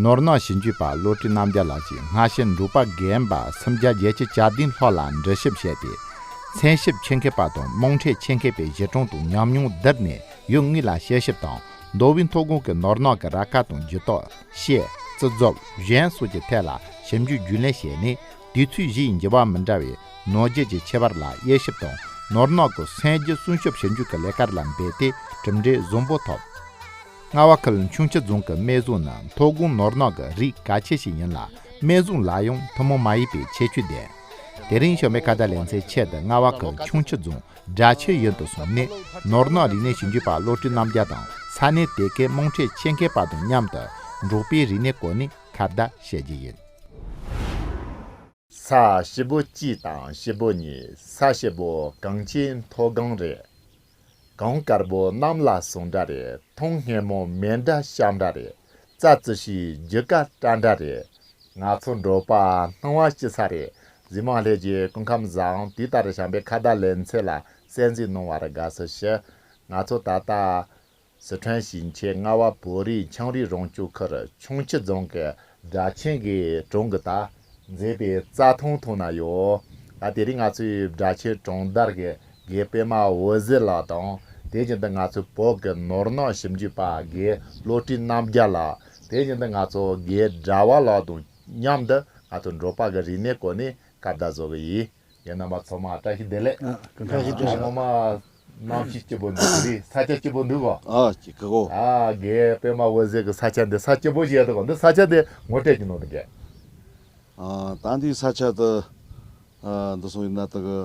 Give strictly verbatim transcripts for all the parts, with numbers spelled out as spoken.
ནོར་ནག་ཞིབ་འཇུག་པ་བློ་གྲོས་རྣམ་རྒྱལ་ལགས་ཀྱིས་སྔ་ཕྱིར་འབྲོག་པ་རྒན་པ་སུམ་བརྒྱ་བརྒྱད་ཅུ་གྱ་བདུན་ལྷག་ལ་འདྲི་ཞིབ་བྱས་ཏེ། མཚན་ཞབས་ཆེད་མཁས་པ་དང་དམངས་ཁྲོད་ཆེད་མཁས་པའི་གཞིས་གྲོང་དུ་ཉམས་མྱོང་བསྡུར་ནས་ཡུལ་དངོས་ལ་དཔྱད་ཞིབ་དང་། མདོ་དབུས་མཐོ་སྒང་གི་ནོར་ནག་གི་ར་ཁ་དང་འགྱུར་ལྡོག་བཤད། རྩིས་རྫོབ། གཞན་སོགས་ཀྱི་ཐད་ལ་ཞིབ་འཇུག་རྒྱུས་ལོན་བྱས་ནས། དུས་ཚོད་བཞིའི་འགྱུར་བ་མི་འདྲ་བའི་ནོར་རྒྱུ་གྱི་ཁྱད་པར་ལ་དབྱེ་ཞིབ་དང་། ནོར་ནག་གི་སོན་རྒྱུ་སྲུང་སྐྱོབ་ཞིབ་འཇུག་གི་ལས་ཀར་ལ་འབད་དེ་གྲུབ་འབྲས་བཟང་པོ་ཐོབ། རྔ་བ་ཁུལ་ཁྱུང་མཆུ་རྫོང་གི་སྨན་བཟོ་ནི་མཐོ་སྒང་ནོར་ནག་གི་རིགས་གལ་ཆེ་ཞིག་ཡིན་ལ། སྨན་བཟོ་ལ་ཡང་ཐུན་མོང་མ་ཡིན་པའི་ཁྱད་ཆོས་ལྡན། དེ་རིང་ཞོགས་པའི་ཁ་བརྡ་ལེ་ཚན་ཆེད་དུ་རྔ་བ་ཁུལ་ཁྱུང་མཆུ་རྫོང་སྦྲ་ཆེན་ཡུལ་དུ་སོང་ནས། ནོར་ནག་རིག་གནས་ཞིབ་འཇུག་པ་བློ་གྲོས་རྣམ་རྒྱལ་དང་ས་གནས་དེ་གའི་དམངས་ཁྲོད་ཆེད་མཁས་པ་དང་མཉམ་དུ་འབྲོག་པའི་རིག་གནས་སྐོར་ནས་ཁ་བརྡ་བྱེད་རྒྱུ་ཡིན། ས་སྐྱིད་པོ་གཅིག་དང་སྐྱིད་པོ་གཉིས། ས་སྐྱིད་པོ་གངས་ཅན་མཐོ་སྒང་རེད། གངས་དཀར་པོ་གནམ་ལ་ཟུག་འདྲ་རེད། ཐང་སྔོན་མོ་མེ་འདྲ་ཤམ་འདྲ་རེད། རྩྭ་རྩི་ཤིང་རྒྱུ་སྐར་བཀྲ་འདྲ་རེད། ང་ཚོ་འབྲོག་པ་སྣང་བ་སྐྱིད་ས་རེད། གཟིགས་མང་ལྷན་རྒྱས་སྐུ་ཁམས་བཟང་། དུས་ལྟར་བྱམས་པའི་ཁ་བརྡ་ལེ་ཚན་ལ་གསན་གཟིགས་གནང་བར་དགའ་བསུ་ཞུ། ང་ཚོ་ད་ལྟ་སི་ཁྲོན་ཞིང་ཆེན་རྔ་བ་བོད་རིགས་ཆའང་རིགས་རང་སྐྱོང་ཁུལ་ཁྱུང་མཆུ་རྫོང་གི་སྦྲ་ཆེན་གྱི་གྲོང་གི་ད་མཛེས་པའི་རྩྭ་ཐང་ཐོག་ན་ཡོད། ད་དེ་རིང་ང་ཚོའི་སྦྲ་ཆེན་གྲོང་རྡལ་གྱི་དགེ་པད་མ་འོད་ཟེར་ལགས་དང་། དེ་བཞིན་དུ་ང་ཚོའི་བོད་ཀྱི་ནོར་ནག་ཞིབ་འཇུག་པ་དགེ་བློ་གྲོས་རྣམ་རྒྱལ་ལགས། དེ་བཞིན་དུ་ང་ཚོ་དགེ་སྒྲ་བ་ལགས་དང་མཉམ་དུ་ང་ཚོ་འབྲོག་པ་གི་རིག་གནས་སྐོར་ནས་ཁ་བརྡ་བཟོ་གི་ཡིན། ཡིན་ན་མ་ཚང་མ་བཀྲ་ཤིས་བདེ་ལེགས། ཨ། བཀྲ་ཤིས་བདེ་ལེགས། ངོ་མ་གནམ་གཤིས་སྐྱིད་པོ་འདུག་རེད། ས་ཆ་སྐྱིད་པོ་འདུག་གོ། ཨ། སྐྱིད་གི་གོ། ཨ། དགེ་པད་མ་འོད་ཟེར་གི་ས་ཆ་འདི་ས་སྐྱིད་པོ་ཞིག་ཡོད་དོ་གོ། འདི་ས་ཆ་འདི་ངོ་སྤྲོད་ཀྱི་ནང་དུ་གས། ཨ། ད་འདི་ས་ཆ་དུ། ཨ། འདི་སོང་ཡིན་ན་དུ་གི་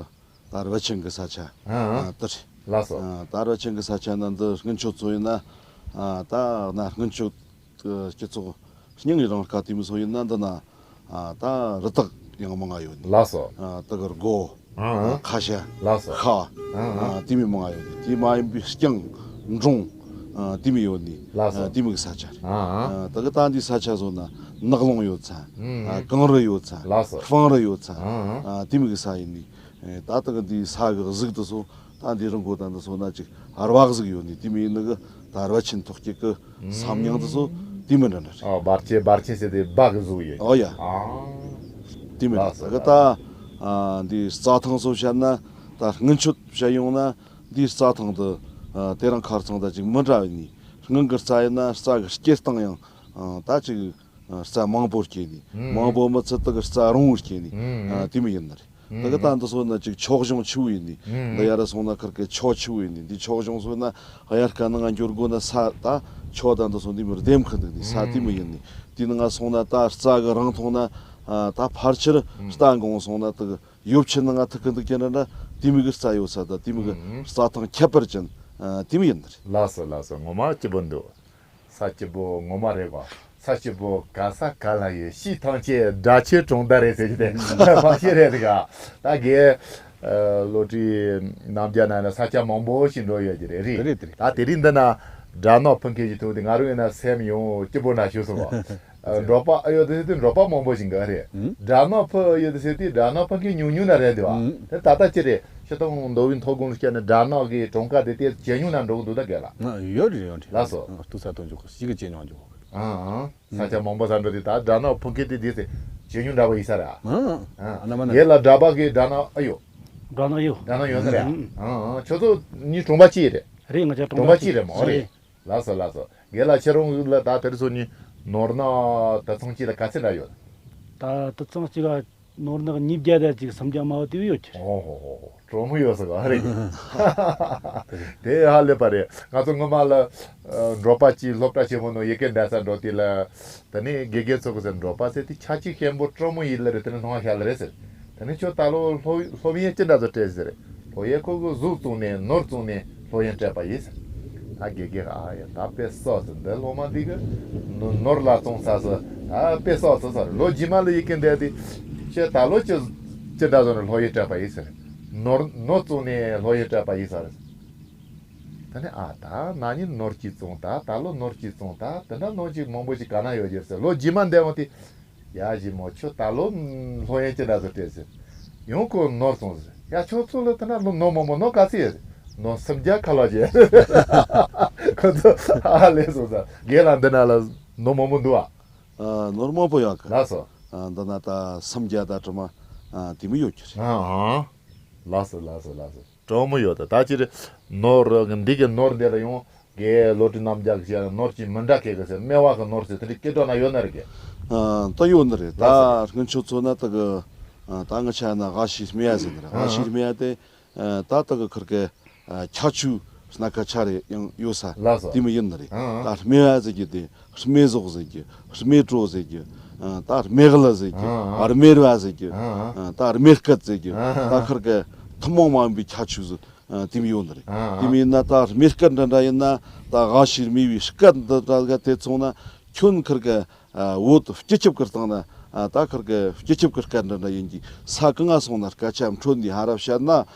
ད་རུ་བ་ཆེན་གི་ས་ཆ། ཨ། ཨ། དུ་རེད། ལགས་སོ། ཨ། ད་རུ་བ་ཆེན་གི་ས་ཆ་ན་འདི་སྔོན་ཆད་ཚོ་ཡིན་ན། ཨ། ད་ན་སྔོན་ཆད། སྤྱི་ཚོགས་རྙིང་གི་རིང་སྐབས་དེ་མོ་སོང་ཡིན་ན་འདི་ན། ཨ། ད་རི་དྭགས་ཡང་མང་ང་ཡོད་ནི། ལགས་སོ། ཨ། དེ་གར་སྒོ། ཨ། ཨ། ཁ་ཤ། ལགས་སོ། ཤ། ཨ། ཨ། དེ་མོ་མང་ང་ཡོད་ནི། དེ་མ་ཡིན་པའི་རྐྱང་འབྲོང་། ཨ། དེ་མོ་ཡོད་ནི། ལགས་སོ། ཨ། དེ་མོ་གི་ས་ཆ་རེད། ཨ། ཨ། ཨ། དེ་གི་ད་འདི་ས་ཆ་སོང་ན་ནགས་ཀློང་ཡོད་ཚ། ཨ། ཨ། གངས་རི་ཡོད་ཚ། ལགས་སོ། སྤང་རི་ཡོད་ཚ། ཨ། ཨ། དེ་མོ་གི་ས་ཡིན་ནི། ཨེ། ད་ལྟ་གི་འདི་ས་གི་གཟུགས་དེ་ཚོ་ད་འདི་རི་མགོ་ད་འདི་ཚོ་ན་ཅིག་ར་བ་གཟུགས་ཡོད་ནི་དེ་མིན་ནི་གི་ད་ར་བ་ཆེན་ཐོག་སྐྱེས་གི་ས་མྱིང་དེ་ཚོ་དེ་མི་འདྲ་འདྲ་རེད། ཨ། བར་ཆེན་བར་ཆེན་ཟེར་དེ་བ་གི་གཟུགས་ཡོད། ཨོ་ཡ། ཨ། དེ་མི་འདྲ། ལགས་སོ། གི་ད། ཨ། འདི་རྩྭ་ཐང་སོགས་བཤད་ན་ད་སྔོན་ཆད་བཤད་ཡོང་ན་འདི་རྩྭ་ཐང་དུ། ཨ། དེ་རིང་ཁ་སང་ད་ཅིག་མི་འདྲ་བ་ནི། སྔོན་གི་རྩྭ་ཡིན་ན་རྩྭ་གི་སྐྱེ་སྟངས་ཡང་། ཨ། ད་ཅིག་རྩྭ་མང་པོ་སྐྱེས་ནས། ཨུམ། མང་པོ་མི་ཚད་དེ་གི་རྩྭ་རིང་བོ་སྐྱེས་ནས། ཨུམ། ཨ། དེ་མོ་ཡིན་ནི་རེད། ཨུམ། དེ་གི་ད་འདི་སོང་ན་ཅིག་ཆོག་གཞུང་ཆེ་བོ་ཡིན་ནི། ཨུམ། འདི་ཡ་ར་སོང་ན་ཁར་གི་ཆོག་ཆེ་བོ་ཡིན་ནི། འདི་ཆོག་གཞུང་སོང་ན་དབྱར་ཁ་ནང་ང་འགྱུར་དགོས་ན་ས་ད་ཆོག་ད་འདི་སོང་འདི་མོ་ལྡེམ་ཁ་འདུག་ནི་ས། ཨུམ། དེ་མོ་ཡིན་ནི། དེ་ནང་ང་སོང་ན་ད་རྩྭ་གི་རིང་ཐུང་ན། ཨ། ད་ཕལ་ཆེར། ཨུམ། རྟ་འགོང་སོང་ན་དེ་གི་ཡོབ་ཆེ་ནང་ང་ཐུག་གི་འདུག་ཀྱི་ན་འདྲ། དེ་མོ་གི་རྩྭ་ཡོད་ས་ད་དེ་མོ་གི། ཨུམ། རྩྭ་ཐང་ཁྱད་པར་ཅན། ཨ། དེ་མོ་ཡིན་ནི་རེད། ལགས་སོ། ལགས་སོ། ངོ་མ་སྐྱིད་པོ་འདུག་ས་སྐྱིད་པོ་ངོ་མ་རེད་གོ། ས་སྐྱིད་པོ་ག་ས་ག་ལ་ཡོད། སྤྱི་ཐང་ཆེ་སྦྲ་ཆེན་གྲོང་རྡལ་རེད་ཟེར་གྱི་དེ་མ་ཤེས་རེད་དེ་ག། ད་དགེ་བློ་གྲོས་རྣམ་རྒྱལ་ན་ན་ས་ཆ་མང་པོ་ཞིག་འགྲོ་ཡོད་ཀྱི་རེད། རེད། རེད། རེད། ད་དེ་རིང་འདི་ན་སྦྲ་ནག་ཕུན་ཁེ་ཞིག་ཐུག་དེ་ང་རང་ཡིན་ན་སེམས་ཡོང་སྐྱིད་པོ་ན་ཞུ་སོང་བ། འབྲོག་པ་ཨ་ཡོད་དེ་ཟེར་དུས་འབྲོག་པ་མང་པོ་ཞིག་འགའ་རེད། ཨུམ། སྦྲ་ནག་ཕུ་ཨ་ཡོད་དེ་ཟེར་དུས་སྦྲ་ནག་ཕུན་ཁེ་ཉུང་ཉུང་ན་རེད་འདུག་ཨ། ཨུམ། དེ་ད་ལྟ་ཅི་རེད། སྤྱིར་བཏང་མདོ་དབུས་མཐོ་སྒང་ལ་བཤད་ན་སྦྲ་ནག་གི་གྲངས་ཀ་དེ་དེ་ཇེ་ཉུང་ན་འགྲོ་གི་འདུག་ད་གས་ལ། ཨ། ཡོད་རེད། ཡོད་རེད། ལགས་སོ། ཨ། ཏུ་ས་ཏུ་འཇོག་གི་ཞིག་གི་ཇེ་ཉུང་འཇོག་གི། ཨང་ཨང་། ས་ཆ་མང་པོ་ས་འགྲོ་དེ་ད་སྦྲ་ནག་ཕུན་ཁེ་དེ་དེ་ཟེར་ཇེ་ཉུང་འདྲ་བ་ཡིན་ས་རེད་ཨ། ཨ། ཨ། ན་མ་ན་གས་ལ་སྦྲ་པ་གི་སྦྲ་ནག་ཨ་ཡོད། སྦྲ་ནག་ཡོད། སྦྲ་ནག་ཡོད་ས་རེད་ཨ། ཨུམ། ཨང་ཨང་། ཁྱོད་ཚོ་གཉིས་གྲོང་པ་གཅིག་རེད། རེད། ང་ཅག་གྲོང་པ་གཅིག་རེད་མོ། རེད། རེད། ལགས་སོ། ལགས་སོ། རྒན་ལགས་ཁྱེད་རང་ལ་ད་དེར་སོང་ནི་ནོར་ནག་དུད་ཚང་གཅིག་ལ་ག་ཚད་འདྲ་ཡོད། ད་དུད་ཚང་གཅིག་ལ་ནོར་ནག་ཉིས་བརྒྱ་དང་གཅིག་སུམ་བརྒྱ་མ་བ་དེ་ཡོད་ཀྱི། ཨོ་ཧོ་ཧོ་ཧོ། གྲོང་མི་ཡོད་ཟེར་ག་རེད། དེ་ཧ་ལས་པ་རེད། ང་ཚོ་སྔོན་མ་ལ་འབྲོག་པ་གཅིག་སློབ་གྲྭ་ཆེན་མོ་ནང་ཡི་གེ་འདྲ་ས་འགྲོ་དུས་ལ། ད་ནི་དགེ་རྒན་ཚོ་གི་ཟེར། འབྲོག་པ་ཟེར་དེ་ཆ་གཅིག་ཤན་པོ་སྤྲང་མོ་ཡིན་ལ་རེད། དེ་ནི་སྣང་བ་ཤར་ལ་རེད་ཟེར། དེ་ནས་ཁྱོད་ད་ལོ་སློབ་སློབ་ཡོན་ཅི་འདྲ་ཚོ་སྤྲད་ཟེར། སློབ་ཡོན་ཁོ་གི་གཟུགས་བཙོང་ནས་ནོར་བཙོང་ནས་སློབ་ཡོན་སྤྲད་པ་ཡིན་ཟེར། ཨ་དགེ་རྒན་ཨ་ཡ་ད་དཔེ་སྲོག་ཟེར། འདི་སློབ་མ་འདི་གི་ནོ་ནོར་ལ་བཙོང་ས་ཟེར། ཨ་དཔེ་སྲོག་ཟེར་ཟེར། ལོ་རྗེས་མ་ལ་ཡི་གེ་འདས་དེ་ཁྱོད་ད་ལོ་ཅི་ཅི་འདྲ་བཟོ་ནས་སློབ་ཡོན་སྤྲད་པ་ཡིན་ཟེར། ནོར་ནོར་བཙོང་ནས་སློབ་ཡོན་སྤྲད་པ་ཡིན་ཟེར། ད་ནི་ཨ་ད་ན་ནིང་ནོར་གཅིག་བཙོང་ད་ད་ལོ་ནོར་གཅིག་བཙོང་ད་དེ་འདྲ་ནོར་གཅིག་མང་པོ་ཞིག་ག་ན་ཡོད་ཟེར། ལོ་རྗེས་མ་འདས་འོང་དེ། ཡ་ཞི་མོ་ཁྱོད་ད་ལོ་སློབ་ཡོན་ཅི་འདྲ་ཚོ་སྤྲད་ཟེར། ཡང་ཁོ་ནོར་སོང་ཟེར། ཡ་ཁྱོད་ཚོ་ལ་ད་ན་ལོ་ནོར་མང་པོ་ནོར་ག་ཚོད་ཡོད་ཟེར། ནོར་སུམ་བརྒྱ་ཁ་ལག་ཅན། ཁོ་ཚོ་ཨ་ལས་སོང་ཟེར། རྒན་ལགས་འདི་ན་ལ་ནོར་མང་པོ་འདུག་ཨ། ཨ། ནོར་མང་པོ་ཡོད་གི། ལགས་སོ། ཨ། འདི་ན་ད་སུམ་བརྒྱ་དང་དྲུག་མ། ཨ། དེ་མོ་ཡོད་ཀྱི་རེད། ཨ། ཨ། ལགས་སོ། ལགས་སོ། ལགས་སོ། དྲང་མོ་ཡོད། ད་ད་ཅི་རེད། ནོར་འདི་གི་ནོར་འདི་ལ་ཡང་གི་བློ་གྲོས་རྣམ་རྒྱལ་གྱི་ནོར་གྱི་མི་འདྲ་གི་གི་ཟེར། སྨེ་བ་གི་ནོར་ཟེར་དེ་འདྲའི་སྐད་གྲགས་ན་ཡོད་ན་རེད་གི། ཨ། ད་ཡོད་ནི་རེད། ད་ལགས་སོ། སྔོན་ཆད་ཚོ་ན་ད་གི། ཨ། ད་ང་ཆ་ན་ཨ་ཤི་སྨེ་བ་ཟེར་ནི་རེད། ཨ། ཨ་ཤི་སྨེ་བ་དེ། ཨ། ད་ད་གི་ཁིར་གི། ཨ། ཁྱད་ཆོས་སྣ་ཁ་ཆ་རེ་ཡང་ཡོད་ས། ལགས་སོ། དེ་མོ་ཡིན་ནི་རེད། ཨ། ད་སྨེ་བ་ཟེར་གི་དེ་སྨེ་ཟོག་ཟེར་གི། སྨེ་དྲོ་ཟེར་གི། ཨ། ད་སྨེ་གླུ་ཟེར་གི། ཨ། ཨ། སྨེ་ར་བ་ཟེར་གི། ཨ། ཨ། ད་སྨེ་སྐད་ཟེར་གི། ཨ། ཨ། ད་ཁིར་གི་ཐུན་མོང་མ་ཡིན་པའི་ཁྱད་ཆོས་ཟིག་ཨ། དེ་མོ་ཡོད་ནི་རེད། ཨ། ཨ། དེ་མོ་ཡིན་ན་ད་སྨེ་སྐད་འདྲ་འདྲ་ཡིན་ན། ད་ཨ་ཤི་སྨེ་བའི་སྐད་འདི་འདྲ་ག་དེ་སོང་ན་ཁྱོད་ཁིར་གི། ཨ། བོད་སྤྱི་ཁྱབ་ཀྱི་སྟེང་ན། ཨ། ད་ཁིར་གི་སྤྱི་ཁྱབ་ཀྱི་སྐད་འདྲ་འདྲ་ཡིན་གྱི། ས་གང་ང་སོང་ན་སྐད་ཆ་འཕྲོད་ནི། ཧ་ར་བཤད་ན་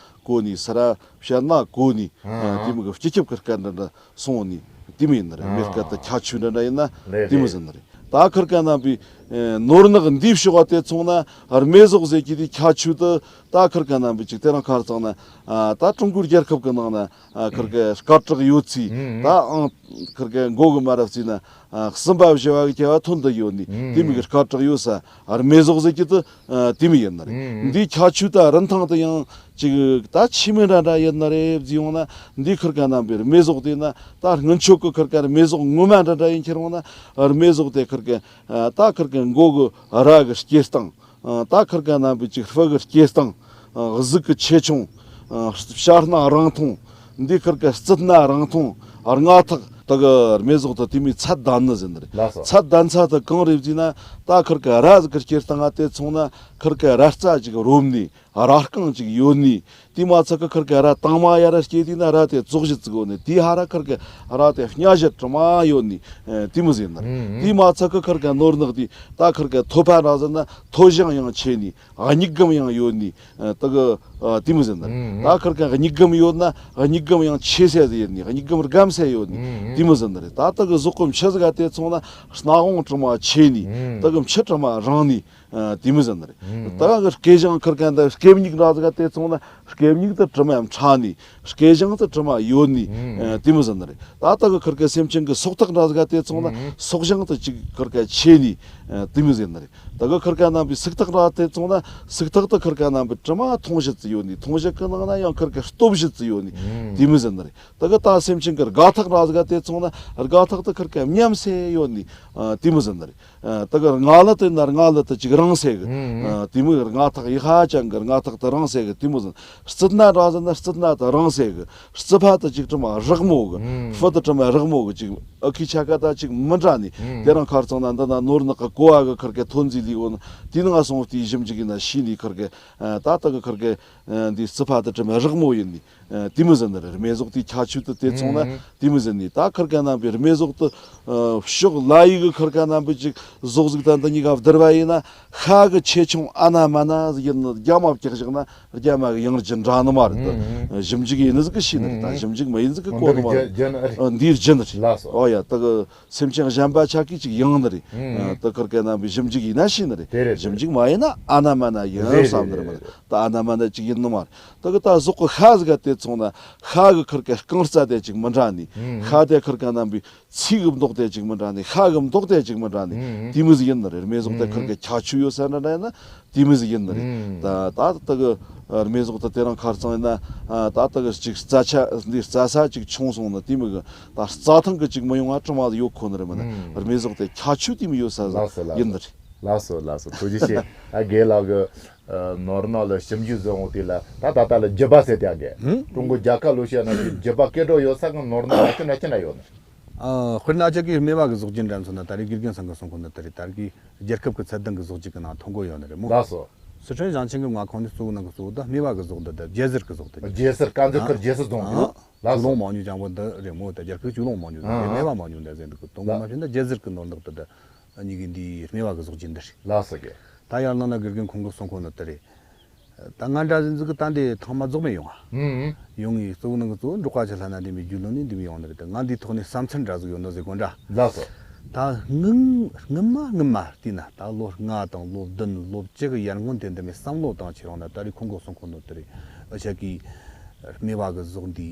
གོ་ནི། སི་ར་བཤད་ན་གོ་ནི། ཨ། ཨ། དེ་མོ་གི་སྤྱི་ཁྱབ་ཀྱི་སྐད་འདྲ་འདྲ་སོང་ནི་དེ་མོ་ཡིན་ནི་རེད། ཨ། སྨེ་སྐད་དེ་ཁྱད་ཆོས་འདྲ་འདྲ་ཡིན་ན། རེད། དེ་མོ་རེད། ཟེར་ནི་རེད། ད་ཁིར་ག་རྣམ་པའི། ཨེ། ནོར་ནག་འདིའི་ཕྱོགས་དེ་སོང་ན་སྨེ་ཟོག་ཟེར་གྱི་དེ་ཁྱད་ཆོས་དེ། ད་ཁིར་ག་རྣམ་པའི་ཅིག་དེ་རིང་ཁ་སང་ན། ཨ། ད་ཀྲུང་གོའི་རྒྱལ་ཁབ་ཀྱི་ནང་ན། ཨ། ཁིར་གི་སྐད་གྲགས་ཡོད་ཚེ། ཨ། ད་ཨང་ཁིར་གི་མགོ་གི་མ་རབས་ཚེ་ན། ཨ། གསུམ་པ་བཞི་བ་གི་སྐྱེ་བ་ཐོན་དུ་ཡོད་ནི། ཨ། དེ་མོ་གི་སྐད་གྲགས་ཡོད་ས་སྨེ་ཟོག་ཟེར་གྱི་དེ། ཨ། དེ་མོ་ཡིན་ནི་རེད། ཨ། འདིའི་ཁྱད་ཆོས་ད་རིན་ཐང་དེ་ཡང་ཅིག་ད་ཆི་མོ་འདྲ་འདྲ་ཡིན་ནི་རེད་ཟེར་ཡོང་ན། འདི་ཁིར་ག་རྣམ་པའི་སྨེ་ཟོག་དེ་ན། ད་སྔོན་ཆད་གི་ཁིར་ག་སྨེ་ཟོག་ངོ་མ་འདྲ་འདྲ་ཡིན་ཁྱེར་ཡོང་ན། སྨེ་ཟོག་དེ་ཁིར་གི། ཨ། ད་ཁིར་གི་མགོ་གི་རྭ་གི་སྐྱེ་སྟངས། ཨ། ད་ཁིར་ག་རྣམ་པའི་ཅིག་སྤུ་གི་སྐྱེ་སྟངས། ཨ། གཟུགས་ཀྱི་ཆེ་ཆུང་། ཨ། ཕྱི་སྣ་རིང་ཐུང་། འདི་ཁིར་གི་རྩིབ་སྣ་རིང་ཐུང་། ཨ། རྔ་ཐག་ད་གི་སྨེ་ཟོག་དེ་དེ་མོའི་ཚད་ལྡན་ནི་ཟེར་ནི་རེད། ལགས་སོ། ཚད་ལྡན་ས་དེ་གང་རེད་ཟེར་ན། ད་ཁིར་གི་རྭ་ཟིག་གི་སྐྱེ་སྟངས་ང་དེ་སོང་ན་ཁིར་གི་རྭ་རྩ་ཅིག་རོབ་ནི། རྭ་རྐང་ཅིག་ཡོད་ནི། དེ་མ་ཚད་གི་ཁིར་གི་རྭ་དྭངས་མ་ཡར་ར་སྐྱེས་དུས་ན་རྭ་དེ་བཙོག་བཞི་བཙུགས་ཡོད་ནི། དེ་ཧ་ར་ཁིར་གི་རྭ་དེ་སྙ་བཞི་དྲི་མ་ཡོད་ནི། ཨ། དེ་མོ་ཟེར་ནི་རེད། ཨ། དེ་མ་ཚད་གི་ཁིར་གི་ནོར་ནག་དེ་ད་ཁིར་གི་ཐོད་པ་འདྲ་ཟེར་ན་ཐོད་ཞེང་ཡང་ཆེ་ནི། མྱིག་སྒམ་ཡང་ཡོད་ནི། ཨ། ད་གི། ཨ། དེ་མོ་ཟེར་ནི་རེད། ཨ། ད་ཁིར་གི་མྱིག་སྒམ་ཡོད་ན་མྱིག་སྒམ་ཡང་ཆེ་ས་ཟིག་ཡིན་ནི། མྱིག་སྒམ་སྒམ་ས་ཡོད་ནི། ཨ། དེ་མོ་ཟེར་ནི་རེད། ད་ད་གི་ཟོག་གི་མཆུ་ཟིག་ག་དེ་སོང་ན་སྣ་བོང་དྲི་མ་ཆེ་ནི། ཨ། ད་གི་མཆུ་དྲི་མ་རིང་ནི། ཨ། དེ་མོ་ཟེར་ནི་རེད། ཨ། ད་གི་སྐེ་ཞེང་ཁིར་ག་འདི་སྐེ་མྱིག་འདྲ་ཟིག་ག་དེ་སོང་ན་སྐེ་མྱིག་དེ་དྲི་མ་ཕྲ་ནི། སྐེ་ཞེང་དེ་དྲི་མ་ཡོད་ནི། ཨ། ཨ། དེ་མོ་ཟེར་ནི་རེད། ད་ད་གི་ཁིར་གི་སེམས་ཅན་གི་སྲོག་ཐག་འདྲ་ཟིག་ག་དེ་སོང་ན། ཨ། སྲོག་ཞེང་དེ་ཅིག་ཁིར་གི་ཆེ་ནི། ཨ། དེ་མོ་ཟེར་ནི་རེད། ད་གི་ཁིར་ག་རྣམ་པའི་སུག་ཐག་འདྲ་དེ་སོང་ན་སུག་ཐག་དེ་ཁིར་ག་རྣམ་པའི་དྲི་མ་ཐུང་བཞི་ཙི་ཡོད་ནི། ཐུང་བཞི་གི་ནང་ན་ཡང་ཁིར་གི་སྟོབས་བཞི་ཙི་ཡོད་ནི། ཨ། དེ་མོ་ཟེར་ནི་རེད། ད་གི་ད་སེམས་ཅན་གི་སྒ་ཐག་འདྲ་ཟིག་ག་དེ་སོང་ན་སྒ་ཐག་དེ་ཁིར་གི་མཉམ་ས་ཡོད་ནི། ཨ། དེ་མོ་ཟེར་ནི་རེད། ཨ། ད་གི་རྔ་ལུ་དེ་ན་རྔ་ལུ་དེ་ཅིག་རིང་ས་གི། ཨ། ཨ། དེ་མོ་གི་རྔ་ཐག་ཡི་ཧ་ཅང་གི་རྔ་ཐག་དེ་རིང་ས་གི། དེ་མོ་ཟེར། རྩིབ་སྣ་འདྲ་ཟེར་ན་རྩིབ་སྣ་དེ་རིང་ས་གི། རྩིབ་ཕ་དེ་ཅིག་དྲི་མ་རག་མོ་གི། ཨ། སྤུ་དེ་དྲི་མ་རག་མོ་གི། ཅིག་ཨ་ཁུའི་ཆ་ག་ད་ཅིག་མི་འདྲ་ནི། ཨ། དེ་རིང་ཁ་སང་ན་འདི་ན་ནོར་ནག་གི་ཀོ་བ་གི་ཁིར་གི་ཐོན་རྫས་ལས་འོ་ན། དེ་ནང་སོང་དེའི་ཞིབ་འཇུག་ཡིན་ན་ཤེས་ནི། ཁིར་གི། ཨ། ད་ད་གི་ཁིར་གི། ཨ། འདི་རྩིབ་ཕ་དེ་དྲི་མ་རག་མོ་ཡིན་ནི། ཨ། དེ་མོ་ཟེར་ནི་རེད། སྨེ་ཟོག་དེའི་ཁྱད་ཆོས་དེ་དེ་སོང་ན། ཨ། དེ་མོ་ཟེར་ནི། ད་ཁིར་ག་རྣམ་པའི་སྨེ་ཟོག་དེ། ཨ། ཕྱོགས་ལ་ཡི་གི་ཁིར་ག་རྣམ་པའི་ཅིག་ཟོག་ཟིག་དང་འདི་གཉིས་ཀ་བསྡུར་བ་ཡིན་ན། ཤ་གི་ཆེ་ཆུང་ཨ་ན་མ་ན་ཟིག་ཡིན་ནི། རྒྱ་མ་བཀྱག་བཞག་ན་རྒྱ་མ་གི་ཡང་རྒྱུ་འདྲ་ནི་མ་རེད། ཨ། ཨ། ཞིབ་འཇུག་ཡིན་ནི་ཟིག་གི་ཤེས་ནི་རེད། ཨ། ད་ཨ། ཞིབ་འཇུག་མ་ཡིན་ཟིག་གི་གོ་ནི་མ་རེད། འདི་རྒྱུ་ནི་རེད། ཨ། འདིའི་རྒྱུ་ནི་རེད། ལགས་སོ། ཨོ་ཡ། ད་གི་སེམས་ཅན་གཞན་པ་ཆ་གིས་ཅིག་ཡང་ནི་རེད། ཨ། ཨ། ད་ཁིར་ག་རྣམ་པའི་ཞིབ་འཇུག་ཡིན་ན་ཤེས་ནི་རེད། དེ་རེད། ཞིབ་འཇུག་མ་ཡིན་ན་ཨ་ན་མ་ན་ཡིན་བསམ་ནི་རེད། མ་རེད། ད་ཨ་ན་མ་ན་ཅིག་ཡིན་ནི་མ་རེད། ད་གི་ད་ཟོག་གི་ཤ་ཟིག་ག་དེ་སོང་ན་ཤ་གི་ཁིར་གི་རྐང་རྩ་དེ་ཅིག་མི་འདྲ་ནི། ཨ། ཤ་དེ་ཁིར་ག་རྣམ་པའི་ཚིགས་གི་མདོག་དེ་ཅིག་མི་འདྲ་ནི། ཤ་གི་མདོག་དེ་ཅིག་མི་འདྲ་ནི། ཨ། དེ་མོ་ཟིག་ཡིན་ནི་རེད། སྨེ་ཟོག་དེ་ཨ། ཁིར་གི་ཁྱད་ཆོས་ཡོད་ས་འདྲ་འདྲ་ཡིན་ན་དེ་མོ་ཟིག་ཡིན་ནི་རེད། ཨ། ད་ད་ད་གི་སྨེ་ཟོག་དེ་དེ་རིང་ཁ་སང་ཡིན་ན། ཨ། ད་ད་གི་ཅིག་རྩྭ་ཆ་འདི་རྩྭ་ས་ཅིག་ཆུང་སོང་ན་དེ་མོ་གི་ད་རྩྭ་ཐང་གི་ཅིག་མི་ཡོང་བ་གྲིབ་མ་ཡོད་ཁོ་ནི་རེད། མིན་ན། ཨ། སྨེ་ཟོག་དེ་ཁྱད་ཆོས་དེ་མོ་ཡོད་ས་ཟིག་ཡིན་ནི་རེད། ལགས་སོ། ལགས་སོ། ཐུགས་རྗེ་ཆེ། ཨ། རྒན་ལགས་གི། ཨ། ནོར་ནག་ལ་ཞིབ་འཇུག་བཟོ་འོང་དུས་ལ་ད་ད་ལྟ་ལ་རྒྱུད་པ་ཟེར་དེ་ཨ་གི། ཧུམ། ཀྲུང་གོ་རྒྱལ་ཁབ་ལོ་ཤས་ནང་གི་རྒྱུད་པ་སྐད་གྲགས་ཡོད་ས་གི་ནོར་ནག་ན་ཆུ་ན་ཆུ་ན་ཡོད་ནི། ཨ། དཔེར་ན་ཅག་གི་སྨེ་བ་གི་ཟོག་རྒྱུད་འདྲ་མཚོན་ན་ད་རེས་དགེ་རྒན་ཚང་གི་གསུང་གོ་ནི་ད་རེས་ད་གི་རྒྱལ་ཁབ་ཀྱི་ཚད་ལྡན་གྱི་ཟོག་རྒྱུད་ཀྱི་ནང་ཐོན་གོ་ཡོད་ནི་རེད་མོ། ལགས་སོ། སི་ཁྲོན་ཞིང་ཆེན་གྱི་མངའ་ཁོངས་ནས་གཙོ་བོ་ནང་གི་གཙོ་བོ་ད་སྨེ་བ་གི་ཟོག་འདི་ད་རྒྱལ་ཟུར་གི་ཟོག་འདི། རྒྱལ་ཟུར་དཀར་མཛེས་ཁུལ་རྒྱལ་ཟུར་རྫོང་གི། ཨ། ལགས་སོ། ཆུ་ཀླུང་མང་ཉུང་ཅང་པོ་འདི་རེད་མོ། ད་རྒྱལ་ཁབ་ཆུ་ཀླུང་མང་ཉུང་ད། ཨ། སྨེ་བ་མང་ཉུང་ད་ཟེར་འདུག་གི། དོན་དག་མ་བྱས་ན་རྒྱལ་ཟུར་གི་ནོར་ནག་ད་ད། གཉིས་ཀྱི་འདི་སྨེ་བ་གི་ཟོག་རྒྱུད་འདི་རེད། ལགས་སོ་གི། ད་ཡར་ནང་ན་དགེ་རྒན་ཁོང་གི་གསུང་ཁོ་ན་ད་རེད། ད་ང་འདྲ་ཟིན་ཟིག་གི་ད་འདི་ཐང་མ་རྫོགས་མེད་ཡོང་ཨ། ཨུ་ཨུ། ཡོང་ངི་གཙོ་བོ་ནང་གི་གཙོ་བོ་འབྲོག་པ་ཆ་ལྷ་ན་འདི་མི་རྒྱུ་ལོན་ནི་འདི་མི་ཡོང་ནི་རེད། ད་ང་འདིའི་ཐོག་ནས་བསམ་ཚུལ་འདྲ་ཟིག་ཡོད་ནོ་ཟིག་གོ་འདྲ། ལགས་སོ། ད་སྔོན་སྔོན་མ་སྔོན་མ་བལྟས་ན་ད་ལོ་ལྔ་དང་ལོ་བདུན་ལོ་བཅུ་གི་ཡར་སྔོན་དེ་འདི་མི་བསམ་བློ་བཏང་ཆེ་རུང་ན་ད་རེས་ཁོང་གི་གསུང་ཁོ་ནོ་དེ་རེད། ཨ་ཆ་གི་སྨེ་བ་གི་ཟོག་འདི།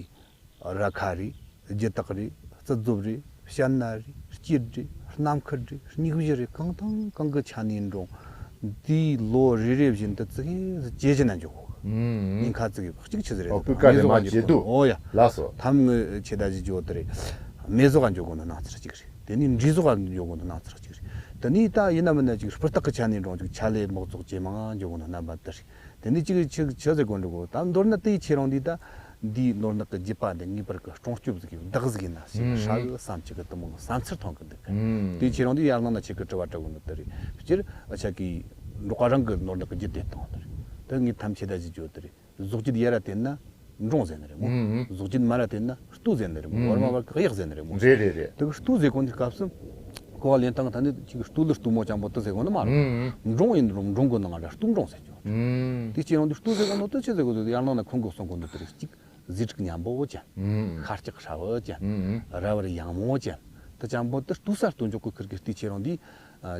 ར་ཁ་རེད། རྒྱུ་དག་རེད། རྩི་རྫོབ་རེད། བཤད་ན་རེད། སྐྱིད་རེད། ནམ་མཁའ་རེད། སྙིགས་མ་རེད། གང་དང་གང་གི་ཆ་ནས་འགྲོ། འདིའི་ལོ་རེ་རེ་བཞིན་དུ་ཙི་གེ་ཙི་གེ་ཇེ་ཆེ་ན་འགྱོ་གོ། ཨུམ། ཉེན་ཁ་ཙི་གེ་གཅིག་ཆི་ཟིག་རེད། ཨོ། སྤུས་ཀ་རེ་མ་ཇེ་སྡུག་ཨོ་ཡ། ལགས་སོ། ཐམ་ངི་ཆེ་ད་ཇི་འགྱོ་དེ་རེད། མེ་ཟོག་ག་འགྱོ་གོ་ནི་ནང་ཚར་གཅིག་རེད། དེ་ནས་འབྲས་ཟོག་ག་འགྱོ་གོ་ནི་ནང་ཚར་གཅིག་རེད། དེ་ནས་ད་ཡིན་ན་མིན་ན་ཅིག་སྤུས་རྟགས་ཀྱི་ཆ་ནས་འགྲོ་ཅིག་ཆ་ལེ་མག་ཙོག་ཇེ་མང་འགྱོ་གོ་ནི་རྣམ་པ་དེ་རེད། དེ་ནས་ཅིག་ཆི་ཆི་ཟེར་དགོས་འགྲོ་གོ། ད་མདོར་ན་དེའི་ཁྱེད་རང་འདི་ད་འདིའི་ནོར་ནག་གི་རྒྱུད་པ་འདི་ངེས་པར་གི་སྲུང་སྐྱོབ་ཟིག་གི་བདག་ཟིག་ཡིན་ན་ཞེས་ཧྲ་གི་བསམ་གྱི་གི་དུ་མོ་བསམ་ཚུལ་ཐོན་གི་འདུག་གི། དེའི་ཁྱེད་རང་འདི་ཡར་ནང་ན་ཁྱེད་ཀྱི་དྲི་བ་དྲི་གོ་ནི་དེ་རེད། སྤྱིར་ཨ་ཆ་གི་འབྲོག་པ་རང་གི་ནོར་ནག་གི་རྒྱུད་དེ་བཏང་དེ་རེད། དེ་ངས་ཐམས་ཅད་ད་ཞིག་བརྗོད་དེ་རེད། གཟུགས་རྒྱུད་ཡར་ར་བལྟས་ན་འབྲོང་ཟེར་ནི་རེད་མོ། གཟུགས་རྒྱུད་མར་ར་བལྟས་ན་སྟོད་ཟེར་ནི་རེད་མོ། བར་མ་བར་གི་གཡག་ཟེར་ནི་རེད་མོ། རེད་རེད་རེད། དེ་གི་སྟོད་ཟེར་གོ་ནི་སྐབས་སུ་གོ་བ་ལེན་སྟངས་ད་ནི་ཅིག་སྟོད་ལི་སྟོད་མོ་ཅན་པོ་དེ་ཟེར་གོ་ནི་མ་རེད། འབྲོང་ཡིན་རུང་འབྲོང་གི་ནང་ར་སྟོད་འབྲོང་ཟེར་གྱི་ཡོད། དེ་སྤྱིར་ཡང་དེ་སྟོད་ཟེར་གོ་ནོ་དེ་ཆི་ཟེར་གོ་དེ་ཡང་ནང་ན་ཁོང་གི་གསུང་གོ་ནོ་དེ་རེད། གཅིག་ཟས་དྲུག་མཉམ་པོ་ཅན། ཤ་སྐྱག་ཧྲ་བོ་ཅན། ར་བར་ཡང་མོ་ཅན། དེ་ཅན་པོ་དེ་སྟོད་ས་སྟོད་འཇོག་གི་ཁུར་གི་སྟེ་ཁྱེད་རང་འདི་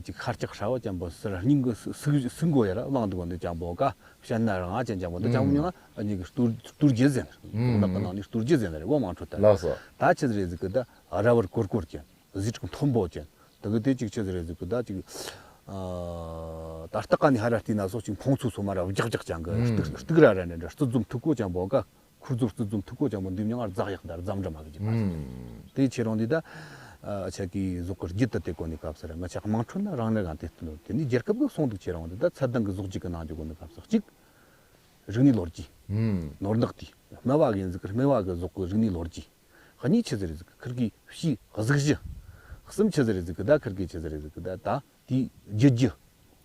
ཅིག་ཤ་སྐྱག་ཧྲ་བོ་ཅན་པོ་སི་ར་སྙིང་གི་སུག་སུག་མགོ་ཡ་ར་བླངས་འདུག་གོ་འདི་ཅན་པོ་ཀ་བཤད་ན་རང་ཨ་ཅན་ཅན་པོ་འདི་ཅན་པོ་མྱིང་ཨ་ནི་གི་སྟོད་སྟོད་རྒྱུད་ཟེར་ནི་རེད། ནག་གི་ནང་ནས་སྟོད་རྒྱུད་ཟེར་ནི་རེད། འོ་མང་ཁྲོད་ལྟར་ལགས་སོ། ད་ཆི་ཟིག་རེད་ཟིག་གི་ད་ར་བར་གོར་གོར་ཅན། ཟས་དྲུག་མཐོན་པོ་ཅན། དེ་གི་དེ་ཅིག་ཆི་ཟིག་རེད་ཟིག་གི་ད་ཅིག་ཨ་ད་སྟག་ཀ་ནས་ཧ་ར་བལྟས་ན་སོགས་ཅིག་ཕོང་ཚོ་ཚོ་མ་ར་རྒྱག་རྒྱག་ཅན་གི་སྟུག་སྟུག་ར་ར་ནས་འདྲ་སྟུག་འཛོམས་ཐུག་གོ་ཅན་པོ་ཀ་ཁུར་ཚོ་སྟུག་འཛོམས་ཐུག་གོ་ཅན་པོ་འདི་མྱིང་ང་རྫག་ཡག་ད་རྫམ་འདྲ་མ་གི་ཅིག་མ་ཟིག་དེ་ཁྱེད་རང་འདི་ད་ཨ་ཆ་གི་གཟུགས་ཀྱི་རྒྱུད་དུ་དེ་གོ་ནི་སྐབས་སུ་ར་ང་ཆ་དམངས་ཁྲོད་ན་རང་ནི་རང་དེ་སྟོན་དེ་ནི་རྒྱལ་ཁབ་གི་གསུང་འདུག་ཁྱེད་རང་འདི་ད་ཚད་ལྡན་གི་གཟུགས་རྒྱུད་གི་ནང་འཇུག་གོ་ནི་སྐབས་སུ་གཅིག་རིག་གནས་ལོ་རྒྱུས། ནོར་ནག་དེ་སྨེ་བ་གི་ཡིན་ཟིག་གི་སྨེ་བ་གི་གཟུགས་ཀྱི་རིག་གནས་ལོ་རྒྱུས། གཉིས་ཆི་ཟིག་རེད་ཟིག་གི་ཁིར་གི་ཕྱིའི་གཟུགས་གཞི། གསུམ་ཆི་ཟིག་རེད་ཟིག་གི་ད་ཁིར་གི་ཆི་ཟིག་རེད་ཟིག་གི་ད་ད་དེའི་རྒྱུད་རྒྱུ།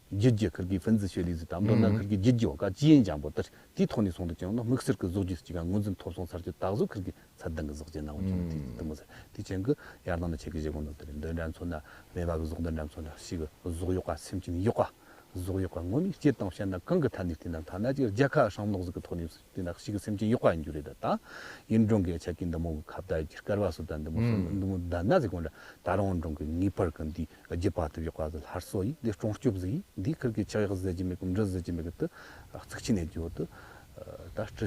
རྒྱུད་རྒྱུ་ཁིར་གི་ཕུན་ཚོགས་ཤོད་ལས་ཟིག་ད་མདོར་ན་ཁིར་གི་རྒྱུད་རྒྱུ་བ་ཀ་ཅི་ཡིན་ཅང་པོ་དེར་དེའི་ཐོག་ནས་སོང་དུ་ཅང་ན་དམིགས་བསལ་གི་གཟུགས་རྒྱུད་ཅིག་ག་ངོས་འཛིན་ཐོབ་སོང་ཚར་གྱི་ད་གཟོད་ཁིར་གི་ཚད་ལྡན་གི་གཟུགས་ཀྱི་ནང་བ་ཅུང་དེ་དེ་མོ་ཟེར་དེ་ཅན་གི་ཡར་ནང་ན་ཆེ་གི་བཞེས་གོ་ནོ་དེ་རེད། འདི་འདྲ་མཚོན་ན་སྨེ་བ་གི་གཟུགས་འདི་འདྲ་མཚོན་ན་ཕྱི་གི་གཟུགས་གཡོག་པ་སེམས་ཅན་གཡོག་པ། གཟུགས་གཡོག་པ་ངོ་མའི་སྐྱེ་སྟངས་བཤད་ན་གང་གི་ཐད་ནས་བལྟས་ན་ཐ་ན་ཅིག་རྒྱལ་ཁ་སྲང་ལོག་ཟིག་གི་ཐོག་ནས་བལྟས་ན་ཞིག་གི་སེམས་ཅན་གཡོག་པ་ཡིན་རྒྱུ་རེད། ད་ད་ཡིན་འབྲོང་གི་ཆ་གི་འདི་མོ་གི་ཁ་བརྡ་ཡི་སྐར་བ་སོ་ད་འདི་མོ་སོ་འདི་མོ་ད་ན་ཟིག་གོ་འདྲ་ད་རུང་འབྲོང་གི་ངེས་པར་གི་འདི་རྒྱུད་པ་དུ་གཡོག་པ་ཟིག་སླར་གསོ་ཡིན། འདི་སྲུང་སྐྱོབ་ཟིག་ཡིན། འདི་ཁིར་གི་ཆག་ཡག་ཟེར་གྱི་མེད་གི་འབྲི་ཟེར་གྱི་མེད་གི་དུ་གཙིགས་ཆེན་ནས་རྒྱུ་དུ་ད་སྤྲི་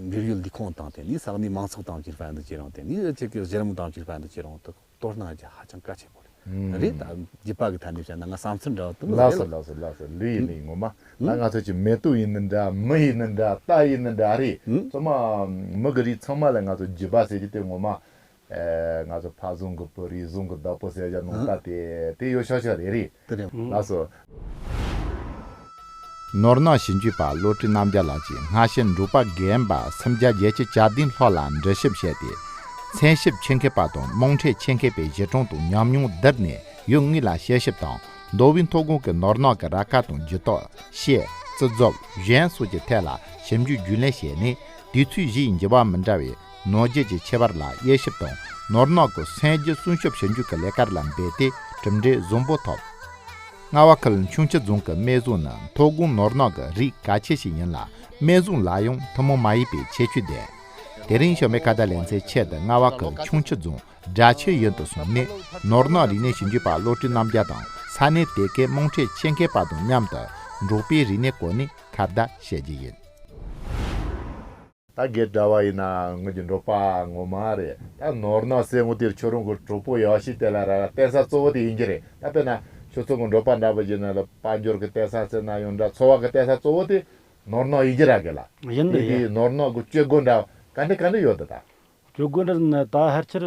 འབྲེལ་ཡོད་ལས་ཁུངས་དང་དེ་ནས་ས་གནས་མང་ཚོགས་དང་གཅིག་ཕན་དུ་བྱེད་རུང་དེ་ནས་ཆེ་གི་གཞི་རིམ་དང་གཅིག་ཕན་དུ་བྱེད་རུང་དུ། དོ་སྣང་རྒྱ་ཧ་ཅང་གལ་ཆེན་པོ་རེད། ཨུམ། རེད་ད་རྒྱུད་པ་གི་ཐད་ནས་བཤད་ན་ང་བསམ་ཚུལ་འདྲ་བ་དུ་མ་ལགས་རེད་སོ་ལ། ལགས་སོ་ལགས་སོ། ལུས་ཡིན་ནི་ངོ་མ། ད་ང་ཚོ་ཅིག་མེ་ཏོག་ཡིན་ནི་འདྲ་མི་ཡིན་ནི་འདྲ་རྟ་ཡིན་ནི་འདྲ་རེད། ཚང་མ་མི་གི་རིགས་ཚང་མ་ལ་ང་ཚོ་རྒྱུད་པ་ཟེར་གྱི་དེ་ངོ་མ། ཨེ་ང་ཚོ་ཕ་བཟང་གི་བུ་རིགས་བཟང་གི་བདག་པོ་ཟེར་བྱ་ནང་ད་དེ་དེ་ཡོད་ཤག་ཤག་རེད་རེད། དེ་རེད། ལགས་སོ། ནོར་ནག་ཞིབ་འཇུག་པ་བློ་གྲོས་རྣམ་རྒྱལ་ལགས་ཀྱིས་སྔ་ཕྱི་འབྲོག་པ་རྒན་པ་སུམ་བརྒྱ་བརྒྱད་ཅུ་གྱ་བདུན་ལྷག་ལ་འདྲི་ཞིབ་བྱས་ཏེ། ཚན་ཞིབ་ཆེད་མཁས་པ་དང་དམངས་ཁྲོད་ཆེད་མཁས་པའི་གཞི་གྲངས་དང་ཉམས་མྱོང་བསྡུར་ནས་ཡུལ་དངོས་ལ་དཔྱད་ཞིབ་དང་། མདོ་དབུས་མཐོ་སྒང་གི་ནོར་ནག་གི་ར་ཁ་དང་འགྱུར་ལྡོག་ཤེད། རྩིས་རྫོབ། གཞན་སོགས་ཀྱི་ཐད་ལ་ཞིབ་འཇུག་རྒྱུས་ལོན་བྱས་ནས། དུས་ཚོད་བཞིའི་འགྱུར་བ་མི་འདྲ་བའི་ནོར་རྒྱུ་གྱི་ཁྱད་པར་ལ་དབྱེ་ཞིབ་དང་། ནོར་ནག་གི་སོན་རྒྱུ་སྲུང་སྐྱོབ་ཞིབ་འཇུག་གི་ལས་ཀར་ལ་འབད་དེ་གྲུབ་འབྲས་བཟང་པོ་ཐོབ། རྔ་བ་ཁུལ་ཁྱུང་མཆུ་རྫོང་གི་སྨན་བཟོ་ནི་མཐོ་སྒང་ནོར་ནག་གི་རིགས་གལ་ཆེ་ཞིག་ཡིན་ལ། སྨན་བཟོ་ལ་ཡང་ཐུན་མོང་མ་ཡིན་པའི་ཁྱད་ཆོས་ལྡན། དེ་རིང་ཞོགས་པའི་ཁ་བརྡ་ལེ་ཚན་ཆེད་དུ་རྔ་བ་ཁུལ་ཁྱུང་མཆུ་རྫོང་སྦྲ་ཆུ་ཡུལ་དུ་སོང་ནས། ནོར་ནག་རིག་གནས་ཞིབ་འཇུག་པ་བློ་གྲོས་རྣམ་རྒྱལ་དང་ས་གནས་དེ་གའི་དམངས་ཁྲོད་ཆེད་མཁས་པ་དང་མཉམ་དུ་འབྲོག་པའི་རིག་གནས་སྐོར་ནས་ཁ་བརྡ་བྱེད་རྒྱུ་ཡིན། ད་རྒན་གྲྭ་བ་ཡིན་ན་ངོས་ཀྱི་འབྲོག་པ་ངོ་མ་རེད། ད་ནོར་ནག་ཟེར་ངོ་དེར་ཁྱོད་རང་གི་གྲོགས་པོ་ཡག་ཤོས་དེ་ལ་ར་བརྟེན་ས་གཙོ་བོ་དེ་ཡིན་གྱི་རེད། ད་དཔེར་ན་ཁྱོད་ཚོ་གི་འབྲོག་པ་འདྲ་པོ་ཡིན་ན་ལ་དཔལ་འབྱོར་གྱི་བརྟེན་ས་ཟེར་ན་ཡང་འདྲ། འཚོ་བ་གི་བརྟེན་ས་གཙོ་བོ་དེ་ནོར་ནག་ཡིན་གྱི་ར་གི་ལ། ཡིན་ནི་དེ་དེ་ཡིན། ནོར་ནག་གི་སྤྱོད་སྒོ་འདྲ་ག་འདྲ་ག་འདྲ་ཡོད་ད་ད། སྤྱོད་སྒོ་འདྲ་ན་ད་ཕལ་ཆེར་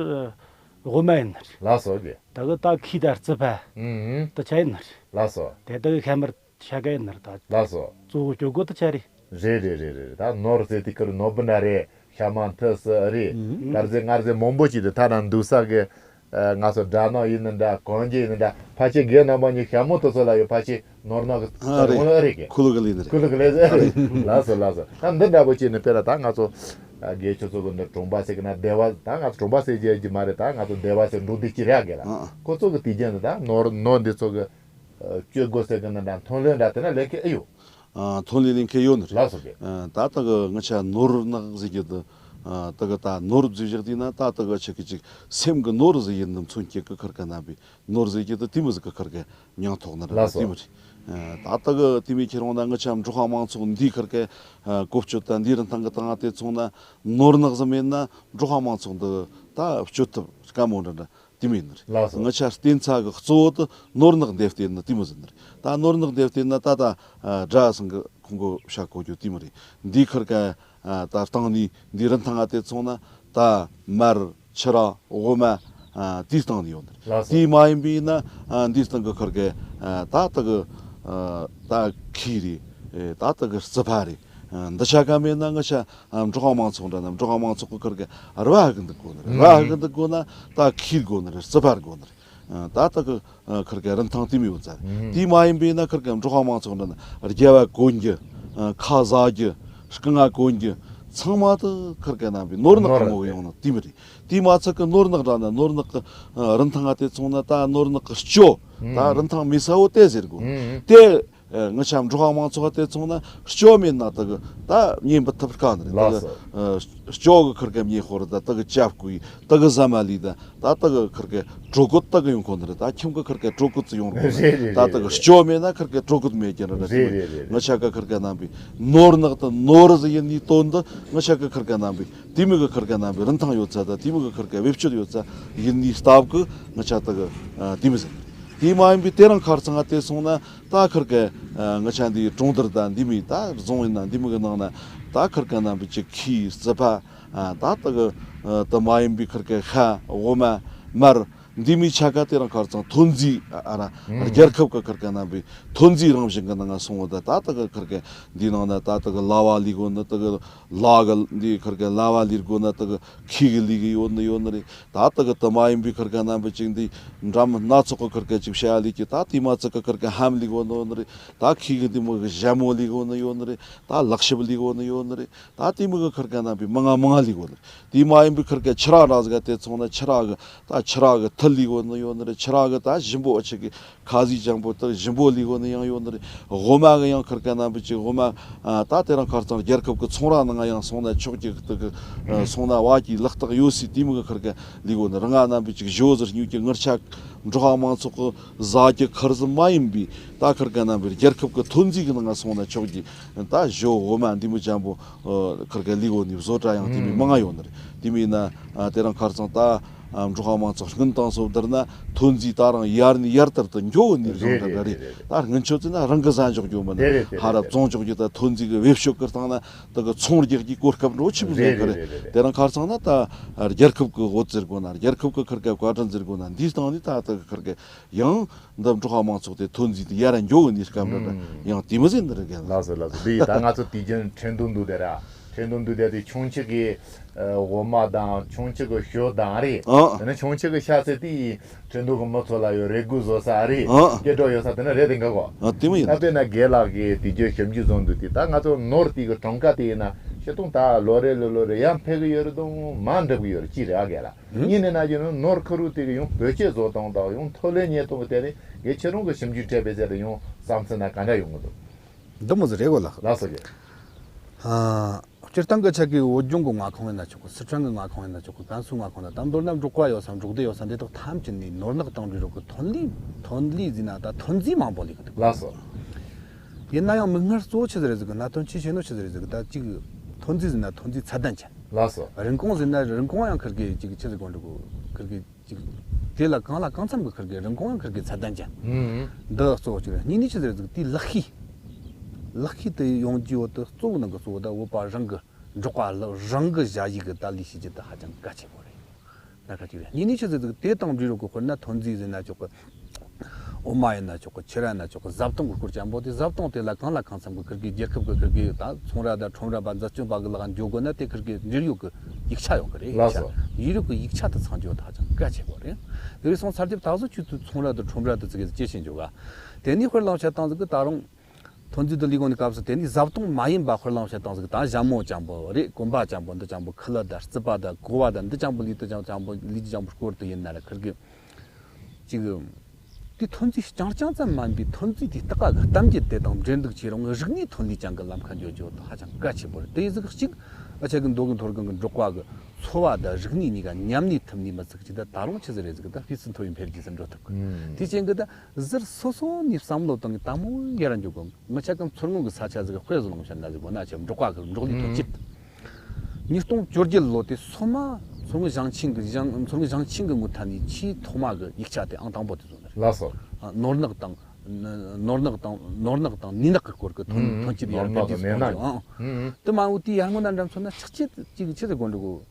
དབུ་མ་ཡིན་ནི་རེད། ལགས་སོ་གི། ད་གི་ད་ཁོས་ད་རྩི་ཕ། ཨུམ། ད་ཆ་ཡིན་ནི་རེད། ལགས་སོ། དེ་ད་གི་ཁ་མར་ཤ་ཀ་ཡིན་ནི་རེད་ད། ལགས་སོ། གཙོ་བོ་སྤྱོད་སྒོ་ད་ཆ་རེད། རེད་རེད་རེད་རེད། ད་ནོར་ཟེར་དུས་ཀར་ནོར་བུ་འདྲ་རེད། ཤ་མ་མཐུ་སི་རེད། ཨུམ། དཀར་ཟས་མངར་ཟས་མང་པོ་ཅིག་དེ་ཐ་ན་འདུག་ས་གི། ཨ། ང་ཚོ་སྦྲ་ནག་ཡིན་ནི་འདྲ། གངས་རྒྱན་ཡིན་ནི་འདྲ། ཕལ་ཆེར་རྒན་རྣམ་པ་གཉིས་ཞྭ་མོ་དེ་ཚོ་ལ་ཡོད། ཕལ་ཆེར་ནོར་ནག་གི་ཨ་རེད། ལ་ཨ་རེད་གི། ཁུ་ལུ་གི་ལི་ནི་རེད། ཁུ་ལུ་གི་ལི་ཟེར། ཨ་རེད། ལགས་སོ་ལགས་སོ། ད་འདི་འདྲ་པོ་བྱས་ནས་དཔེར་ན་ད་ང་ཚོ་ཨ་རྒན་ཁྱོད་ཚོ་གི་འདི་གྲོང་པ་ཟེར་གི་ན་སྡེ་བ། ད་ང་ཚོ་གྲོང་པ་ཟེར་རྒྱུ་མ་རེད། ད་ང་ཚོ་སྡེ་བ་ཟེར་འབྲོག་སྡེ་གཅིག་རེད་གི་ལ། ཨ་ཨ། ཁོ་ཚོ་གི་དུས་རྒྱུན་དུ་ད་ནོར་ནོར་འདི་ཚོ་གི་ཨ་སྤྱོད་སྒོ་ཟེར་གི་ན་འདྲ། ཐོན་ལས་འདྲ་དེ་ན་ལས་ཀ་ཨེ་ཡོད། ཨ། ཐོན་ལས་ལེན་མཁན་ཡོད་ནི་རེད། ལགས་སོ་གི། ཨ། ད་ལྟ་གི་ང་ཆ་ནོར་ནག་ཟེར་གྱི་འདི། ཨ། ད་གི་ད་ནོར་བཟོས་བཞག་དུས་ན་ད་ལྟ་གི་ཆ་གི་ཅིག་སེམས་གི་ནོར་ཟེར་ཡིན་ནམ་མཚོན་སྐྱེ་གི་ཁར་ག་ན་བི་ནོར་ཟེར་གྱི་འདི་དེ་མི་ཟིག་གི་ཁར་ག་མྱང་ཐོག་ན་ར། ལགས་སོ། དེ་མི་རེད། ཨ། ད་ལྟ་གི་དེ་མི་ཁྱེད་རང་ད་ང་ཆ་འབྲོག་པ་མང་ཚོགས་འདི་ཁར་ག་ཨ་གོ་སྤྱོད་ད་འདི་རིན་ཐང་གི་ད་ང་དེ་ཚོང་ན་ནོར་ནག་ཟིག་མེད་ན་འབྲོག་པ་མང་ཚོགས་འདི་ད་སྤྱོད་ཐུབ་དཀའ་མོ་འདྲ་འདྲ། དེ་མོ་ཡིན་ནི་རེད། ལགས་སོ། ང་ཆ་བརྟེན་ཚ་གི་གཙོ་བོ་དེ་ནོར་ནག་འདེབས་སྟེ་ནི་དེ་མོ་ཟིན་ནི་རེད། ད་ནོར་ནག་འདེབས་སྟེ་ནི་ད་ད་ཨ་དགྲ་སང་གི་ཁོང་གི་བྱ་གོ་རྒྱུ་དེ་མོ་རེད། འདི་ཁར་ག་ཨ་ད་སྟེང་ནས་འདི་རིན་ཐང་ང་དེ་སོང་ན་ད་མར་ཆུ་ར་འོ་མ་ཨ་དེའི་སྟེང་ནས་ཡོད་ནི་རེད། ལགས་སོ། དེ་མ་ཡིན་པས་ན་ཨ་འདིའི་སྟེང་གི་ཁར་ག་ཨ་ད་ད་གི་ཨ་ད་ཁྱི་རེད། ཨེ་ད་ད་གི་རྩི་ཕག་རེད། ཨ་འདི་ཆ་ག་མེད་ན་ང་ཆ་ཨ་འབྲོག་པ་མང་ཚོགས་འདྲ་ན་འབྲོག་པ་མང་ཚོགས་ཀྱི་ཁར་ག་ར་བ་གི་འདུག་དགོ་ནི་རེད། ར་བ་གི་འདུག་དགོ་ན་ད་ཁྱི་དགོ་ནི་རེད། རྩི་ཕག་དགོ་ནི་རེད། ཨ་ད་ད་གི་ཨ་ཁར་ག་རིན་ཐང་དེ་མོ་ཡོད་ཙང་། ཨུམ། དེ་མ་ཡིན་པས་ན་ཁར་ག་འབྲོག་པ་མང་ཚོགས་འདྲ་ན་རྒྱ་བ་གོན་རྒྱུ། ཨ་ཁ་ཟ་རྒྱུ། རྐང་ང་གོན་རྒྱུ། ཚང་མ་དེ་ཁར་ག་རྣམ་པའི་ནོར་ནག་ནོར་གི་ངོ་གི་ཡོང་ནི་དེ་མོ་རེད། དེ་མ་ཚད་གི་ནོར་ནག་འདྲ་ན་ནོར་ནག་གི་ཨ་རིན་ཐང་ང་དེ་སོང་ན་ད་ནོར་ནག་གི་སྐྱོ། ད་ཨུམ། རིན་ཐང་མེད་ས་བོ་དེ་ཟེར་དགོ། ཨུམ། དེ་ཨ་ང་ཆ་འབྲོག་པ་མང་ཚོགས་དེ་སོང་ན་སྐྱོ་མེད་ན་ད་གི་ད་ཉན་པ་ཐུབ་དཀའ་ནི་རེད། ད་ལགས་གི་སོ། ཨ་སྐྱོ་གི་ཁར་ག་ཉན་ཤོར་ད་ད་གི་ཅབ་ཀུ་ཡི་ད་གི་ཟ་མ་ལི་ད། ད་ལྟ་གི་ཁར་གི་གྲོད་ཁོག་ལྟ་གི་ཡོང་ཁོ་ན་རེད། ད་ཁྱིམ་གི་ཁར་གི་གྲོད་ཁོག་ཙི་ཡོང་རོགས། རེད་རེད། ད་ལྟ་གི་རེད་རེད། སྐྱོ་མེད་ན་ཁར་གི་གྲོད་ཁོག་མེད་ཀྱི་རེད། རེད་རེད་རེད། ང་ཆ་ག་ཁར་གི་རྣམ་པའི་ནོར་ནག་ཏུ་ནོར་ཟི་ཡིན་ནི་དོན་དུ་ང་ཆ་ག་ཁར་གི་རྣམ་པའི་དེ་མོ་གི་ཁར་གི་རྣམ་པའི་རིན་ཐང་ཡོད་ཚད་ད་དེ་མོ་གི་ཁར་གི་བེད་སྤྱོད་ཡོད་ཚད་ཡིན་ནི་སྟབས་གི་ང་ཆ་ད་གི་ཨ་དེ་མོ་ཟིན། དེ་མ་ཡིན་པའི་དེ་རིང་ཁར་ཚང་ང་དེ་སོང་ན་ད་ཁར་གི་ཨ་ང་ཆ་འདི་གྲོང་རྡལ་ད་འདི་མོ་ད་རྫོང་ཡིན་ན་འདི་མོ་གི་ནང་ན་ད་ཁར་གི་རྣམ་པའི་ཅིག་ཁྱི་རྩི་ཕག་ཨ་ད་ལྟ་གི་ཨ་དེ་མ་ཡིན་པའི་ཁར་གི་ཤ་འོ་མ་མར་འདི་མོ་ཆ་ག་དེ་རིང་ཁར་ཚང་ཐོན་རྫས་ཨ་ར་ཨུམ། རྒྱལ་ཁབ་གི་ཁར་གི་རྣམ་པའི་ཐོན་རྫས་རང་བཞིན་གི་ནང་ང་སོང་བ་ད་ད་ལྟ་གི་ཁར་གི་འདི་ནང་ན་ད་ལྟ་གི་ལ་བ་ལི་གོ་ནི་ད་གི་ལ་གི་འདི་ཁར་གི་ལ་བ་ལི་གོ་ན་ད་གི་ཁྱི་གི་ལི་གི་ཡོད་ནི་ཡོད་ནི་རེད། ད་ལྟ་གི་དེ་མ་ཡིན་པའི་ཁར་གི་རྣམ་པའི་ཅིག་འདི་འདྲ་མི་སྣ་ཚོགས་གི་ཁར་གི་ཅིག་བྱ་ལི་གི་ད་དེ་མ་ཚད་གི་ཁར་གི་ཧམ་ལི་གོ་ནི་ཡོད་ནི་རེད། ད་ཁྱི་གི་འདི་མོ་གི་ཞྭ་མོ་ལི་གོ་ནི་ཡོད་ནི་རེད། ད་ལག་ཞིབ་ལི་གོ་ནི་ཡོད་ནི་རེད། ད་དེ་མོ་གི་ཁར་གི་རྣམ་པའི་མི་ང་མི་ང་ལི་གོ་ནི་རེད། དེ་མ་ཡིན་པའི་ཁར་གི་ཆུ་ར་འདྲ་ཟིག་ག་དེ་ཚོང་ན་ཆུ་ར་གི་ད་ཆུ་ར་གི་ཐུལ་ལི་གོ་ནི་ཡོད་ནི་རེད། ཆུ་ར་གི་ད་ཞིམ་པོ་ཨ་ཆི་གི་ཁ་ཟས་ཅང་པོ་ད་ཞིམ་པོ་ལི་གོ་ནི་ཡང་ཡོད་ནི་རེད། འོ་མ་གི་ཡང་ཁར་གི་རྣམ་པའི་ཅིག་འོ་མ་ཨ་ད་དེ་རིང་ཁར་ཚང་རྒྱལ་ཁབ་གི་ཚོང་ར་ནང་ང་ཡང་སོང་ན་ཆོག་གི་ད་གི་ཨ་སོང་ན་བ་གི་ལག་རྟགས་ཡོད་སི་དེ་མོ་གི་ཁར་གི་ལི་གོ་ནི་རེད། ང་རྣམ་པའི་ཅིག་ཞོ་ཟེར་སྨྱུག་གི་ངར་ཆ་འབྲོག་པ་མང་ཚོགས་གི་ཟ་གི་ཁར་ཟི་མ་ཡིན་པའི་ད་ཁར་གི་རྣམ་པའི་རྒྱལ་ཁབ་གི་ཐོན་རྫས་གི་ནང་ང་སོང་ན་ཆོག་གི་ད་ཞོ་འོ་མ་འདི་མོ་ཅང་པོ་ཨ་ཁར་གི་ལི་གོ་ནི་བཟོ་གྲྭ་ཡང་དེ་མོ་མང་ང་ཡོད་ནི་རེད། དེ་མིན་ན་ཨ་དེ་རིང་ཁར་ཚང་ད་ཨ་འབྲོག་པ་མང་ཚོགས་སྔོན་དང་སོ་བསྡུར་ན་ཐོན་རྫས་ད་རང་ཡར་ནས་ཡར་དར་དུ་འགྱོ་ནི་རེད་རེད་རེད་རེད། ད་སྔོན་ཆད་ཚེ་ན་རང་གི་ཟ་འཇོག་རྒྱུ་མིན་ན་རེད་རེད་རེད་ཧ་ར་རེད། བཙོང་འཇོག་རྒྱུ་ད་ཐོན་རྫས་གི་བེད་སྤྱོད་ཀྱི་སྟེང་ན་ད་གི་ཚོང་རྒྱག་གི་གོ་སྐབས་འགྲོ་ཆི་མོ་རེད་ཟེར་གི་རེད། རེད་རེད་རེད། དེ་རིང་ཁར་ཚང་ན་ད་རྒྱལ་ཁབ་གི་འོད་ཟེར་དགོ་ན་རྒྱལ་ཁབ་གི་ཁར་གི་བཀའ་དྲིན་ཟེར་དགོ་ན་འདིའི་སྟེང་ནས་ད་ད་གི་ཁར་གི་ཡང་འདི་འབྲོག་པ་མང་ཚོགས་དེ་ཐོན་རྫས་དེ་ཡར་འགྱོ་གི་ནི་སྐབས་འདྲ་ད་ཡང་དེ་མོ་ཟིན་འདི་རེད་གན། ལགས་སོ་ལགས་སོ། འདི་ཡིས་ད་ང་ཚོ་དུས་རྒྱུན་ཁྲེང་ཏུའུ་འདུག་དེ་ར། ཁྲེང་ཏུའུ་འདུག་དེ་དེ་ཆུང་ཆུ་གི་འོ་མ་དང་ཆུང་ཆུ་གི་ཞོ་དང་རེད། ཨ་དེ་ནི་ཆུང་ཆུ་གི་ཤ་ཚེ་དེ་ཡིས་ཁྲེང་ཏུའུ་གི་མི་ཚོ་ལ་ཡོད་རེ་སྒུག་བཟོ་ས་རེད། ཨ་སྐྱེ་འགྲོ་ཡོད་ས་དེ་ནི་རེད་དེ་འགའ་གོ། ཨ་དེ་མོ་ཡིན། ད་དཔེར་ན་རྒན་ལགས་ཀྱིས་དུས་རྒྱུན་ཞིབ་འཇུག་བཟོ་འདུག་དེ་ད་ང་ཚོ་ནོར་དེ་གི་གྲངས་ཀ་དེ་ཡིན་ན་ཤེས་ཏུང་ད་ལོ་རེ་ལོ་ལོ་རེ་ཡང་འཕེལ་གི་ཡོད་རེད་དང་མ་འགྲིབ་གི་ཡོད་རེད་ཅི་རེད་ཨ་རྒན་ལགས། གཉིས་ནས་ན་གཞོན་ནུ་ནོར་ཁུ་རུ་དེ་གི་ཡང་བེད་སྤྱོད་བཟོ་སྟངས་དང་ཡང་ཐོ་ལེ་ཉེས་སྟངས་གི་ཐད་ནས་གལ་ཆེ་རུང་གི་ཞིབ་འཇུག་སྤྲད་པའི་ཆེད་དུ་ཡང་བསམ་ཚུལ་ན་ག་འདྲ་ཡོང་གི་འདུག་འདི་མོ་ཟིག་རེད་གོ་ལགས། ལགས་སོ་རྒན། ཨ། སྤྱིར་བཏང་གི་ཆ་གི་བོད་ལྗོངས་གི་མངའ་ཁོངས་ཡིན་ན་ཆོག་གི། སི་ཁྲོན་གི་མངའ་ཁོངས་ཡིན་ན་ཆོག་གི། ཀན་སུའུ་མངའ་ཁོངས་ན་ད་མདོར་ན་འབྲོག་པ་ཡོད་ས་འབྲོག་སྡེ་ཡོད་ས་འདི་དག་ཐམས་ཅད་ནས་ནོར་ནག་བཏང་འགྲོ་རོགས་གི་ཐོན་ལས་ཐོན་ལས་ཟིན་ན་ད་ཐོན་རྫས་མང་པོ་ལས་གི་འདུག་ལགས་སོ། ཡིན་ན་ཡང་མིག་སྔར་གཙོ་བོ་ཆི་ཟིག་རེད་ཟིག་གི་གནད་དོན་ཆེ་ཆེ་ནོ་ཆི་ཟིག་རེད་ཟིག་གི་ད་གཅིག་ཐོན་རྫས་ཟིན་ན་ཐོན་རྫས་ཚད་ལྡན་ཅན། ལགས་སོ། རིན་གོང་ཟིན་ན་རིན་གོང་ཡང་ཁིར་གི་གཅིག་ཆི་ཟིག་གོ་འགྲོ་གི་ཁིར་གི་ཅིག་དེ་ལ་གང་ལ་གང་འཚམ་གི་ཁིར་གི་རིན་གོང་ཡང་ཁིར་གི་ཚད་ལྡན་ཅན། ཨུམ། འདི་གཙོ་བོ་གཅིག་རེད། གཉིས་ནི་ཆི་ཟེར་ཟིག་དེ་ལག་ཤེས། ལག་ཤེས་དེ་ཡོང་རྒྱུ་བོ་དེ་གཙོ་བོ་ནང་གི་གཙོ་བོ་ད་བོད་པ་རང་གི་འབྲོག་པ་ལ་རང་གི་ཞ་ཡིག་གི་ད་ལས་བྱེད་རྒྱུ་དེ་ཧ་ཅང་གལ་ཆེ་བོ་རེད། ད་ཁ་ཅིག་རེད། གཉིས་ནི་ཆི་ཟེར་ཟིག་དེ་དང་འབྲེལ་རོགས་གི་དཔེར་ན་ཐོན་རྫས་ཟེར་ན་ཆོག་གི། འོ་མ་ཡིན་ན་ཆོག་གི། ཕྱུར་ར་ཡིན་ན་ཆོག་གི། བཟའ་བཏུང་གི་སྐོར་ཅན་པོ་དེ་བཟའ་བཏུང་དེ་ལ་གང་ལ་གང་འཚམ་གི་ཁིར་གི་རྒྱལ་ཁབ་གི་ཁིར་གི་ད་ཚོང་ར་དང་ཁྲོམ་ར་པ་འཛད་སྤྱོད་པ་གི་ལག་འཇོག་དགོས་ན་དེ་ཁིར་གི་འབྲེལ་ཡོད་གི་ཡིག་ཆ་ཡོད་གི་རེད། ལགས་སོ། ཡིག་ཆ་ཡིག་རིགས་གི་ཡིག་ཆ་དེ་ཚང་རྒྱུ་ད་ཅང་གལ་ཆེ་བོ་རེད། དེ་རེད་སོང་ཚར་རྒྱབ་ད་གཟོད་ཁྱོད་ཚོ་ཚོང་ར་དང་ཁྲོམ་ར་དེ་ཚིག་གི་ཅེས་བྱེད་འཇོག་ག། དེ་ནས་དཔེར་བླངས་བྱ་སྟངས་ཟིག་གི་ད་རུང་ཐོན་རྫས་དེ་ལས་གོང་ནས་སྐབས་སུ་དེ་ནས་བཟའ་བཏུང་མ་ཡིན་པ་དཔེར་བླངས་བྱ་སྟངས་ཟིག་གི་ད་ཞྭ་མོ་ཅན་པོ་རེད། གོམ་པ་ཅན་པོ་འདི་ཅན་པོ་ཁུ་ལུ་དང་རྩི་པ་དང་གོ་བ་དང་འདི་ཅན་པོ་ལུས་དེ་ཅན་ཅན་པོ་ལུས་ཅན་པོ་སྐོར་དུ་ཡིན་ན་ར་ཁིར་གི་ཅིག་དེ་ཐོན་རྫས་རྐྱང་རྐྱང་ཙམ་མིན་པའི་ཐོན་རྫས་དེ་ལྟ་ག་གི་གཏམ་རྒྱུད་དེ་དང་འབྲེལ་འདུག་བྱེད་རུང་རིག་གནས་ཐོན་ལས་ཅན་གྱི་ལམ་ཁ་འཇོག་རྒྱུ་ཧ་ཅང་གལ་ཆེ་བོ་རེད། དེ་ཟིག་གཅིག་ཨ་ཅག་གི་མདོ་དབུས་མཐོ་སྒང་གི་འབྲོག་པ་གི་འཚོ་བ་དང་རིག་གནས་གཉིས་ཀ་མཉམ་གནས་ཐུབ་ནི་མི་ཚིག་ཅིག་ད་ད་རུང་ཆི་ཟིག་རེད་ཟིག་ད་སྤུས་ཚད་མཐོ་བའི་འཕེལ་རྒྱས་སུ་འགྲོ་ཐུབ་གི། ཨུམ། དེ་ཅན་གི་ད་ཟུར་སོ་སོ་ནས་བསམ་བློ་བཏང་གི་དལ་མོ་ཡར་འཇོག་གི། ང་ཅག་གི་མཚོ་སྔོན་གི་ས་ཆ་ཟིག་དཔེ་བཟོ་ལོང་བཤད་ན་ཟིག་གོ་ན་ཆེ་འབྲོག་པ་གི་འབྲོག་ལས་ཐོན་སྐྱེད། ཉིས་སྟོང་བཅོ་བརྒྱད་ལོ་དེ་སོ་མ་ མཚོ་སྔོན་ཞིང་ཆེན་གྱི་ཞིང་མཚོ་སྔོན་ཞིང་ཆེན་གྱི་ངོས་ཐད་ནས་ཆེས་ཐོག་མ་གི་ཡིག་ཆ་དེ་ཨང་དང་པོ་དེ་བཟོ་ནི་རེད། ལགས་སོ། ཨ། ནོར་ནག་དང་། ནོར་ནག་དང་ནོར་ནག་དང་ནུས་ནག་གི་སྐོར་གྱི་ཐོན་ཨང་། ཐོན་སྐྱེད་ཡར་ནོར་ནག་རྒྱས་དང་ནུས་ནག་སོང་ཀྱང་། ཨང་། ཨང་། དེ་མ་འོ་དེའི་ཡར་སྔོན་ན་འགྲམ་མཚོན་ན་ཆག་ཆེ་ཅིག་ཆེ་ཟེར་དགོས་འདུག་གོ།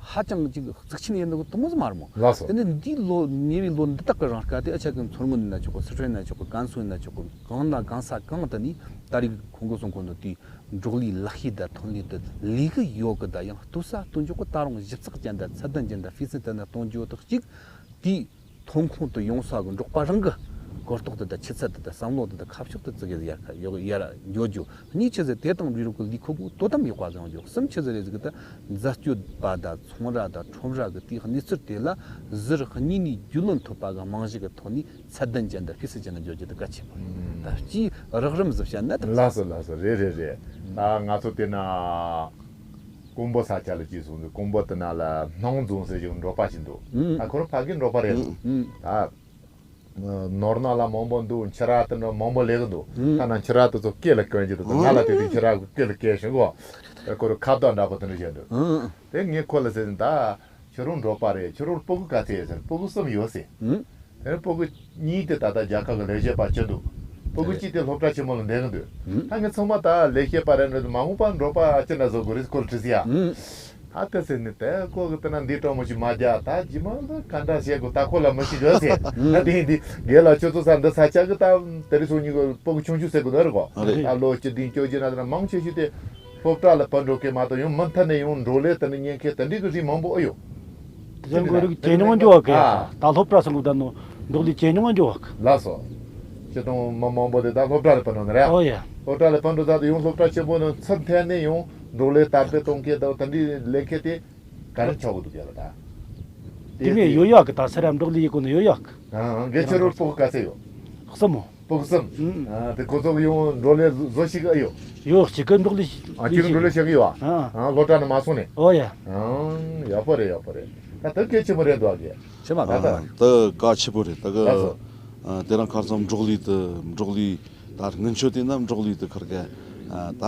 ཧ་ཅང་ཅིག་གཙིགས་ཆེན་ཡིན་འདུག་གོ། དེ་མོ་ཟིག་མ་རེད་མོ། ལགས་སོ། དེ་ནས་འདིའི་ལོ་ཉེ་བའི་ལོ་འདི་དག་གི་རིང་སྐབས་དེ་ཨ་ཅག་གི་མཚོ་སྔོན་ཡིན་ན་ཆོག་གི། སི་ཁྲོན་ཡིན་ན་ཆོག་གི། ཀན་སུའུ་ཡིན་ན་ཆོག་གི། གང་ན་གང་ས་གང་དུ་ནས་ད་རེས་ཁོང་གིས་གསུང་གོ་ནོ་དེའི་འབྲོག་ལས་ལག་ཤེས་དང་ཐོན་ལས་དེ་ལས་གི་ཡོད་གི། ད་ཡང་ལྟོས་ས་ལྟོས་འཇོག་གི་ད་རུང་ཞིབ་ཚགས་ཅན་དང་ཚད་ལྡན་ཅན་དང་སྤུས་ཚད་ལྡན་ན་གཏོང་རྒྱུ་དག་ཅིག་དེའི་ཐོན་ཁུངས་དུ་ཡོང་ས་གི་འབྲོག་པ་རང་གི་གོ་རྟོགས་དེ་དང་ཆུ་ཚད་དེ་དང་བསམ་བློ་དེ་དང་ཁ་ཕྱོགས་དེ་ཙི་གེ་ཡར་ཁ་ཡོག་ཡར་འགྱོ་རྒྱུ། གཉིས་ཆི་ཟེར་དེ་དང་འབྲེལ་རོགས་གི་ལས་ཁུངས་གི་དོ་དམ་ཡག་པ་ཟིག་ཡོང་རྒྱུ། གསུམ་ཆི་ཟེར་རེད་ཟིག་གི་ད་འཛད་སྤྱོད་པ་དང་ཚོང་ར་དང་ཁྲོམ་ར་གི་དེའི་གནས་ཚུལ་དེ་ལ་ཟུར་གཉིས་ནས་རྒྱུས་ལོན་ཐུབ་པ་གི་རྨང་གཞི་གི་ཐོག་ནས་ཚད་ལྡན་ཅན་དང་སྤུས་ཚད་ཅན་ལ་འགྱུར་རྒྱུ་དེ་གལ་ཆེན་པོ་རེད། ད་སྤྱིའི་རགས་རིམ་ཟིག་བཤད་ན་ད། ལགས་སོ་ལགས་སོ། རེད་རེད་རེད། ད་ང་ཚོ་དེ་ན། ཀོང་པོ་ས་ཆ་ལ་སྐྱེས་སོང་ཟིག། ཀོང་པོ་དེ་ན་ལ་སྣང་རྫོང་ཟེར་ཞིག་འབྲོག་པ་ཞིག་འདུག། ཨང་། ད་ཁོ་རང་ཕ་གི་འབྲོག་པ་རེད། ཨང་། ད་ནོར་ནག་ལ་མང་པོ་འདུག། འཁྱུ་ར་དེ་འདྲ་མང་པོ་ལས་གི་འདུག། ཨང་། ད་ན་འཁྱུ་ར་དེ་ཚོ་སྐེ་ལ་གོན་གྱི་འདུག། ང་ལ་དེ་དུས་འཁྱུ་ར་གི་སྐེ་ལ་གོན་བཞིན་གོ། ཁོ་རང་ཁ་བརྡ་འདྲ་པོ་དེ་འདྲ་བྱས་འདུག། ཨང་། དེ་ངས་ཁོ་ལ་ཟེར་ཟིན་ད། ཁྱོད་རང་འབྲོག་པ་རེད། ཁྱོད་རང་སྤུ་གུ་ག་ཚད་ཡོད་ཟེར། སྤུ་གུ་གསུམ་ཡོད་ཟེར། ཨང་། དེ་ནས་སྤུ་གུ་གཉིས་དེ་ད་ལྟ་རྒྱལ་ཁབ་ཀྱི་ལས་བྱེད་པ་བྱེད་འདུག། སྤུ་གུ་གཅིག་དེ་སློབ་གྲྭ་ཆེན་མོ་ལ་འདེང་གི་འདུག། ཨང་། ད་ངས་ཚང་མ་ད་ལས་བྱེད་པ་རེད་འདྲ་མ་འོངས་པ་འབྲོག་པ་ཨ་ཅེ་འདྲ་བཟོ་དགོས་རེད་ཁོ་ལ་དྲིས་ཡ། ཨང་། ད་དེ་ཟེར་ནས་དེ་ཁོ་གི་དེ་ན་འདི་སྤྲང་མོ་ཞིག་མ་རྒྱག། ད་རྗེས་མ་ལ་ག་འདྲ་བྱེད་དགོས། ད་ཁོ་ལ་མི་ཤེས་གི་ཟེར། ཨང་། ད་དེ་འདི་རྒན་ལགས་ཁྱོད་ཚོ་ས་འདི་ས་ཆ་གི་ད་དེ་རིང་སང་ཉིན་གི་སྤུ་གུ་ཆུང་ཆུང་ཟེར་དགོས་ནི་རེད་གོ། ཨ་རེད། ད་ལོ་བཅུ་བདུན་བཅོ་བརྒྱད་ན་དེ་ན་མང་ཆེ་ཤོས་དེ། སློབ་གྲྭ་ལ་ཕར་འགྲོ་མཁན་མ་གཏོགས་ཡང་མུ་མཐུད་ནས་ཡང་འབྲོག་ལས་དེ་འདྲ་གཉེར་མཁན་དེ་འདྲའི་གི་རིགས་མང་པོ་ཨེ་ཡོད། དེ་ཚོ་ཁོ་རིགས་ཇེ་ཉུང་ང་འགྲོ་བ་གི། ཨ། ད་སློབ་གྲྭ་སོང་གི་ད་ནོ་འབྲོག་ལས་ཇེ་ཉུང་ང་འགྲོ་བ་གི། ལགས་སོ། སྤྱིར་བཏང་མི་མང་པོ་དེ་ད་སློབ་གྲྭ་ལ་ཕར་འགྲོ་ནི་རེད། ཨོ་ཡ། སློབ་གྲྭ་ལ་ཕར་འགྲོ་ད་དུ་ཡང་སློབ་གྲྭ་ཆེན་པོ་ནང་ཚུར་འཐེན་ནས་ཡང་འབྲོག་ལས་དར་སྤེལ་གཏོང་མཁན་དང་དེ་འདྲའི་ལས་མཁན་དེ་ག་རེ་ཆགས་གི་འདུག་ཡ་ལ་ད། དེ་མིན་ཡོད་ཡག་གི། ད་སེ་ར་འབྲོག་ལས་ཡི་གོ་ནས་ཡོད་ཡག་གི། ཨང་། ཨང་། དགེ་ཆེ་རུ་སྤུ་གུ་ག་ཚད་ཡོད། གསུམ་མོ། སྤུ་གུ་གསུམ། ཨང་། ཨ། དེ་ཁོ་ཚོ་གི་ཡང་འབྲོག་ལས་བཟོ་ཤེས་གི་ཨེ་ཡོད། ཡོད། གཅིག་གི་འབྲོག་ལས། ཨ། གཅིག་གི་འབྲོག་ལས་བྱེད་གི་ཡོད། ཨ། ཨ། སློབ་གྲྭ་ནས་མ་སོང་ནས། ཨོ་ཡ། ཨང་། ཡག་པོ་རེད། ཡག་པོ་རེད། ད་དེ་གལ་ཆེན་པོ་རེད་འདུག་ཨ་གི། ཆེ་མ་ད་ད། ཨ། དེ་གལ་ཆེན་པོ་རེད། ད་གི། ལགས་སོ། ཨ། དེ་རིང་ཁ་སང་འབྲོག་ལས་དེ་འབྲོག་ལས་ད་སྔོན་ཆད་དེ་ན་འབྲོག་ལས་དེ་ཁེར་གི། ཨ། ད་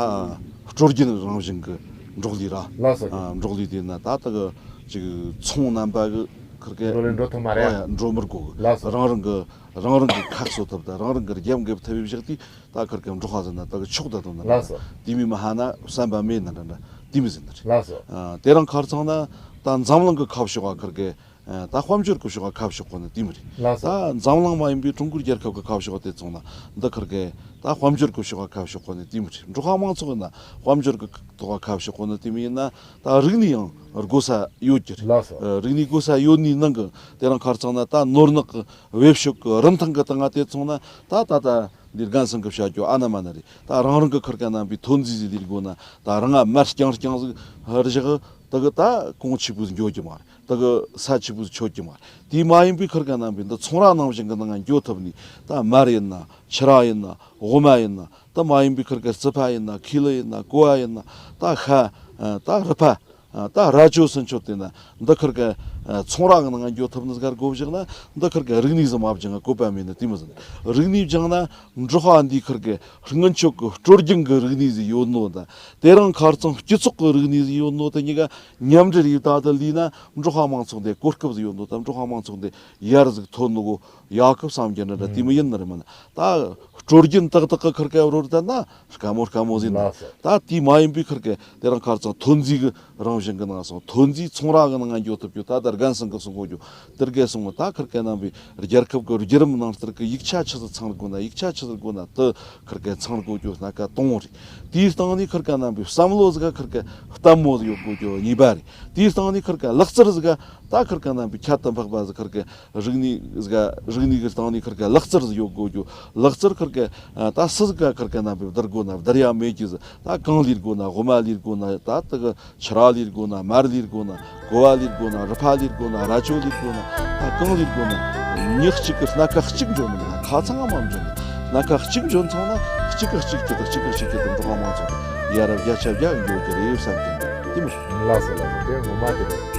སྲོལ་རྒྱུན་རང་བཞིན་གི་འབྲོག་ལས་ར། ལགས་སོ། ཨ། འབྲོག་ལས་དེ་ན་ད་ད་གི་ཅིག་ཚོང་རྣམ་པ་གི་ཁེར་གི། འགྲོ་ལས་འགྲོ་ཐུབ་མ་རེད། ཨོ་ཡ། འགྲོ་མི་དགོས་གི། ལགས་སོ། རང་རང་གི་རང་རང་གི་ཁ་གསོ་ཐབས་དང་རང་རང་གི་རྒྱབ་འགེབས་ཐབས་བྱས་ཏེ་ད་ཁེར་གི་འབྲོག་པ་ཟེར་ན་ད་གི་ཆོག་ད་དོན་ན། ལགས་སོ། དེ་མིན་མ་ཧ་ན་བསམ་པ་མེད་ན་འདྲ་འདྲ་དེ་མི་ཟེར་ནི་རེད། ལགས་སོ། ཨ། དེ་རིང་ཁ་སང་ན་ད་འཛམ་གླིང་གི་ཁ་ཕྱོགས་ཁེར་གི། ཨ། ད་དཔལ་འབྱོར་གི་ཕྱོགས་ཁ་ཕྱོགས་གོ་ནི་དེ་མི་རེད། ལགས་སོ། ད་འཛམ་གླིང་མ་ཡིན་པའི་ཀྲུང་གོའི་རྒྱལ་ཁབ་གི་ཁ་ཕྱོགས་དེ་ཚོ་ན་འདི་ཁེར་གི་ད་དཔལ་འབྱོར་གི་ཕྱོགས་ཁ་ཕྱོགས་གོ་ནི་དེ་མི་རེད། འབྲོག་པ་མང་ཚོགས་ཡིན་ན་དཔལ་འབྱོར་གི་ཐོག་ཁ་ཕྱོགས་གོ་ནི་དེ་མི་ཡིན་ན། ད་རིག་གནས་ཡང་དགོས་ས་ཡོད་ཀྱི་རེད། ལགས་སོ། ཨ། རིག་གནས་དགོས་ས་ཡོད་ནི་ནང་གི་དེ་རིང་ཁ་སང་ན་ད་ནོར་ནག་གི་བེད་སྤྱོད་གི་རིན་ཐང་གི་སྟེང་ང་དེ་ཚོ་ན་ད་ད་ད་འདི་རྒན་སང་གི་བྱ་རྒྱུ་ཨ་ན་མ་ན་རེད། ད་རང་རང་གི་ཁེར་གི་རྣམ་པའི་ཐོན་རྫས་ཟིག་ལས་དགོས་ན་ད་རང་ང་མར་རྐྱང་རྐྱང་ཟིག་བཞག་ད་གི་ད་གོང་ཆེ་པོ་ཟིག་འགྱོ་རྒྱུ་མ་རེད། ད་གི་ས་ཆེ་པོ་ཆོད་ཀྱི་མ་རེད། དེ་མ་ཡིན་པའི་ཁེར་གི་རྣམ་པའི་འདི་ཚོང་ར་ནང་བཞིན་གི་ནང་ང་འགྱོ་ཐུབ་ནི། ད་མར་ཡིན་ན་འཁྱུ་ར་ཡིན་ན་འོ་མ་ཡིན་ན། ད་མ་ཡིན་པའི་ཁེར་གི་རྩི་ཕག་ཡིན་ན་ཁེ་ལི་ཡིན་ན་ཀོ་བ་ཡིན་ན། ད་ཤ། ད་རུས་ཕག་ད་རྭ་ཅོ་ཟེར་ཆོག་དེ་ན་འདི་ཁེར་གི་ཚོང་ར་གི་ནང་ང་འགྱོ་ཐུབ་ནི་ཟིག་ག་དགོས་བཞག་ན། འདི་ཁེར་གི་རིག་གནས་ཟིག་མ་སྦྱངས་ན་བཀོད་པ་མེད་ནི་དེ་མོ་ཟིག། རིག་གནས་སྦྱངས་ན་འབྲོག་པ་འདི་ཁེར་གི་སྔོན་ཆད་གི་སྲོལ་རྒྱུན་གི་རིག་གནས་ཟིག་ཡོད་ནོ་དང་། དེ་རིང་ཁ་སང་སྤྱི་ཚོགས་ཀྱི་རིག་གནས་ཟིག་ཡོད་ནོ་དེ་གཉིས་ཀ་མཉམ་འབྲེལ་ཡེད་ད་དེ་ལས་ན་འབྲོག་པ་མང་ཚོགས་འདི་གོ་སྐབས་ཟིག་ཡོད་ནོ་དང་། འབྲོག་པ་མང་ཚོགས་འདི་ཡར་ཟིག་ཐོན་ནོ་གོ་ཡག་གི་བསམ་རྒྱུ་འདྲ་འདྲ་དེ་མོ་ཡིན་ནི་རེད་མིན་ན། ད་སྲོལ་རྒྱུན་ཏག་ཏག་གི་ཁེར་གི་རོལ་ད་ན་དཀའ་མོ་དཀའ་མོ་ཟིག་ན། ལགས་སོ། ད་དེ་མ་ཡིན་པའི་ཁེར་གི་དེ་རིང་ཁ་སང་ཐོན་རྫས་གི་རང་བཞིན་གི་ནང་སོང་ཐོན་རྫས་ཚོང་ར་གི་ནང་ང་འགྱོ་ཐུབ་རྒྱུ། ད་ད་རྒན་སང་གི་གསུང་གོ་རྒྱུ་དེར་གི་སོང་། ད་ཁེར་གི་རྣམ་པའི་རྒྱལ་ཁབ་གི་བརྒྱུད་རིམ་ནང་ལྟར་གི་ཡིག་ཆ་ཆི་ཟིག་ཚང་དགོས་ན་ཡིག་ཆ་ཆི་ཟིག་དགོས་ན་དེ་ཁེར་གི་ཚང་དགོས་རྒྱུ་སྣ་ཁ་སྟོང་རེད། དེའི་སྟེང་ནས་ཁེར་གི་རྣམ་པའི་བསམ་བློ་ཟིག་ག་ཁེར་གི་ལྟད་མོ་ཟིག་ཡོད་དགོས་རྒྱུ་གཉིས་པ་རེད། དེའི་སྟེང་ནས་ཁེར་གི་ལག་རྩལ་ཟིག་ག་ད་ཁེར་གི་རྣམ་པའི་ཁྱད་དུ་འཕགས་པ་ཟིག་ཁེར་གི་རིག་གནས་ཟིག་ག་རིག་གནས་གི་སྟེང་ནས་ཁེར་གི་ལག་རྩལ་ཟིག་ཡོད་དགོས་རྒྱུ། ལག་རྩལ་ཁེར་གི་ད་སུ་ཟིག་ག་ཁེར་གི་རྣམ་པའི་བསྡུར་དགོས་ན་བསྡུར་ཡ་མེད་རྒྱུ་ཟིག། ད་གངས་ལས་དགོས་ན་འོ་མ་ལས་དགོས་ན། ད་དེ་གི་འཁྱུ་ར་ལས་དགོས་ན་མར་ལས་དགོས་ན་ཀོ་བ་ལས་དགོས་ན་རུས་ཕག་ལས་དགོས་ན་རྭ་ཅོ་ལས་དགོས་ན། ད་གང་ལས་དགོས་ན་མྱི་གཅིག་གི་སྣ་ཁ་གཅིག་འཇོན་མིན་ན་ཁ་ཚང་མ་འཇོན་ནི། སྣ་ཁ་གཅིག་འཇོན་ཚང་ན་གཅིག་གིས་གཅིག་གི་དང་གཅིག་གིས་གཅིག་གི་དང་འབྲོག་པ་མང་ཚོགས་ཡར་རྒྱ་ཆེ་རྒྱ་འགྱོ་གི་རེད་བསམ་གི་འདུག། དེ་མི། ལགས་སོ་ལགས་སོ། དེ་ངོ་མ་དེ་རེད།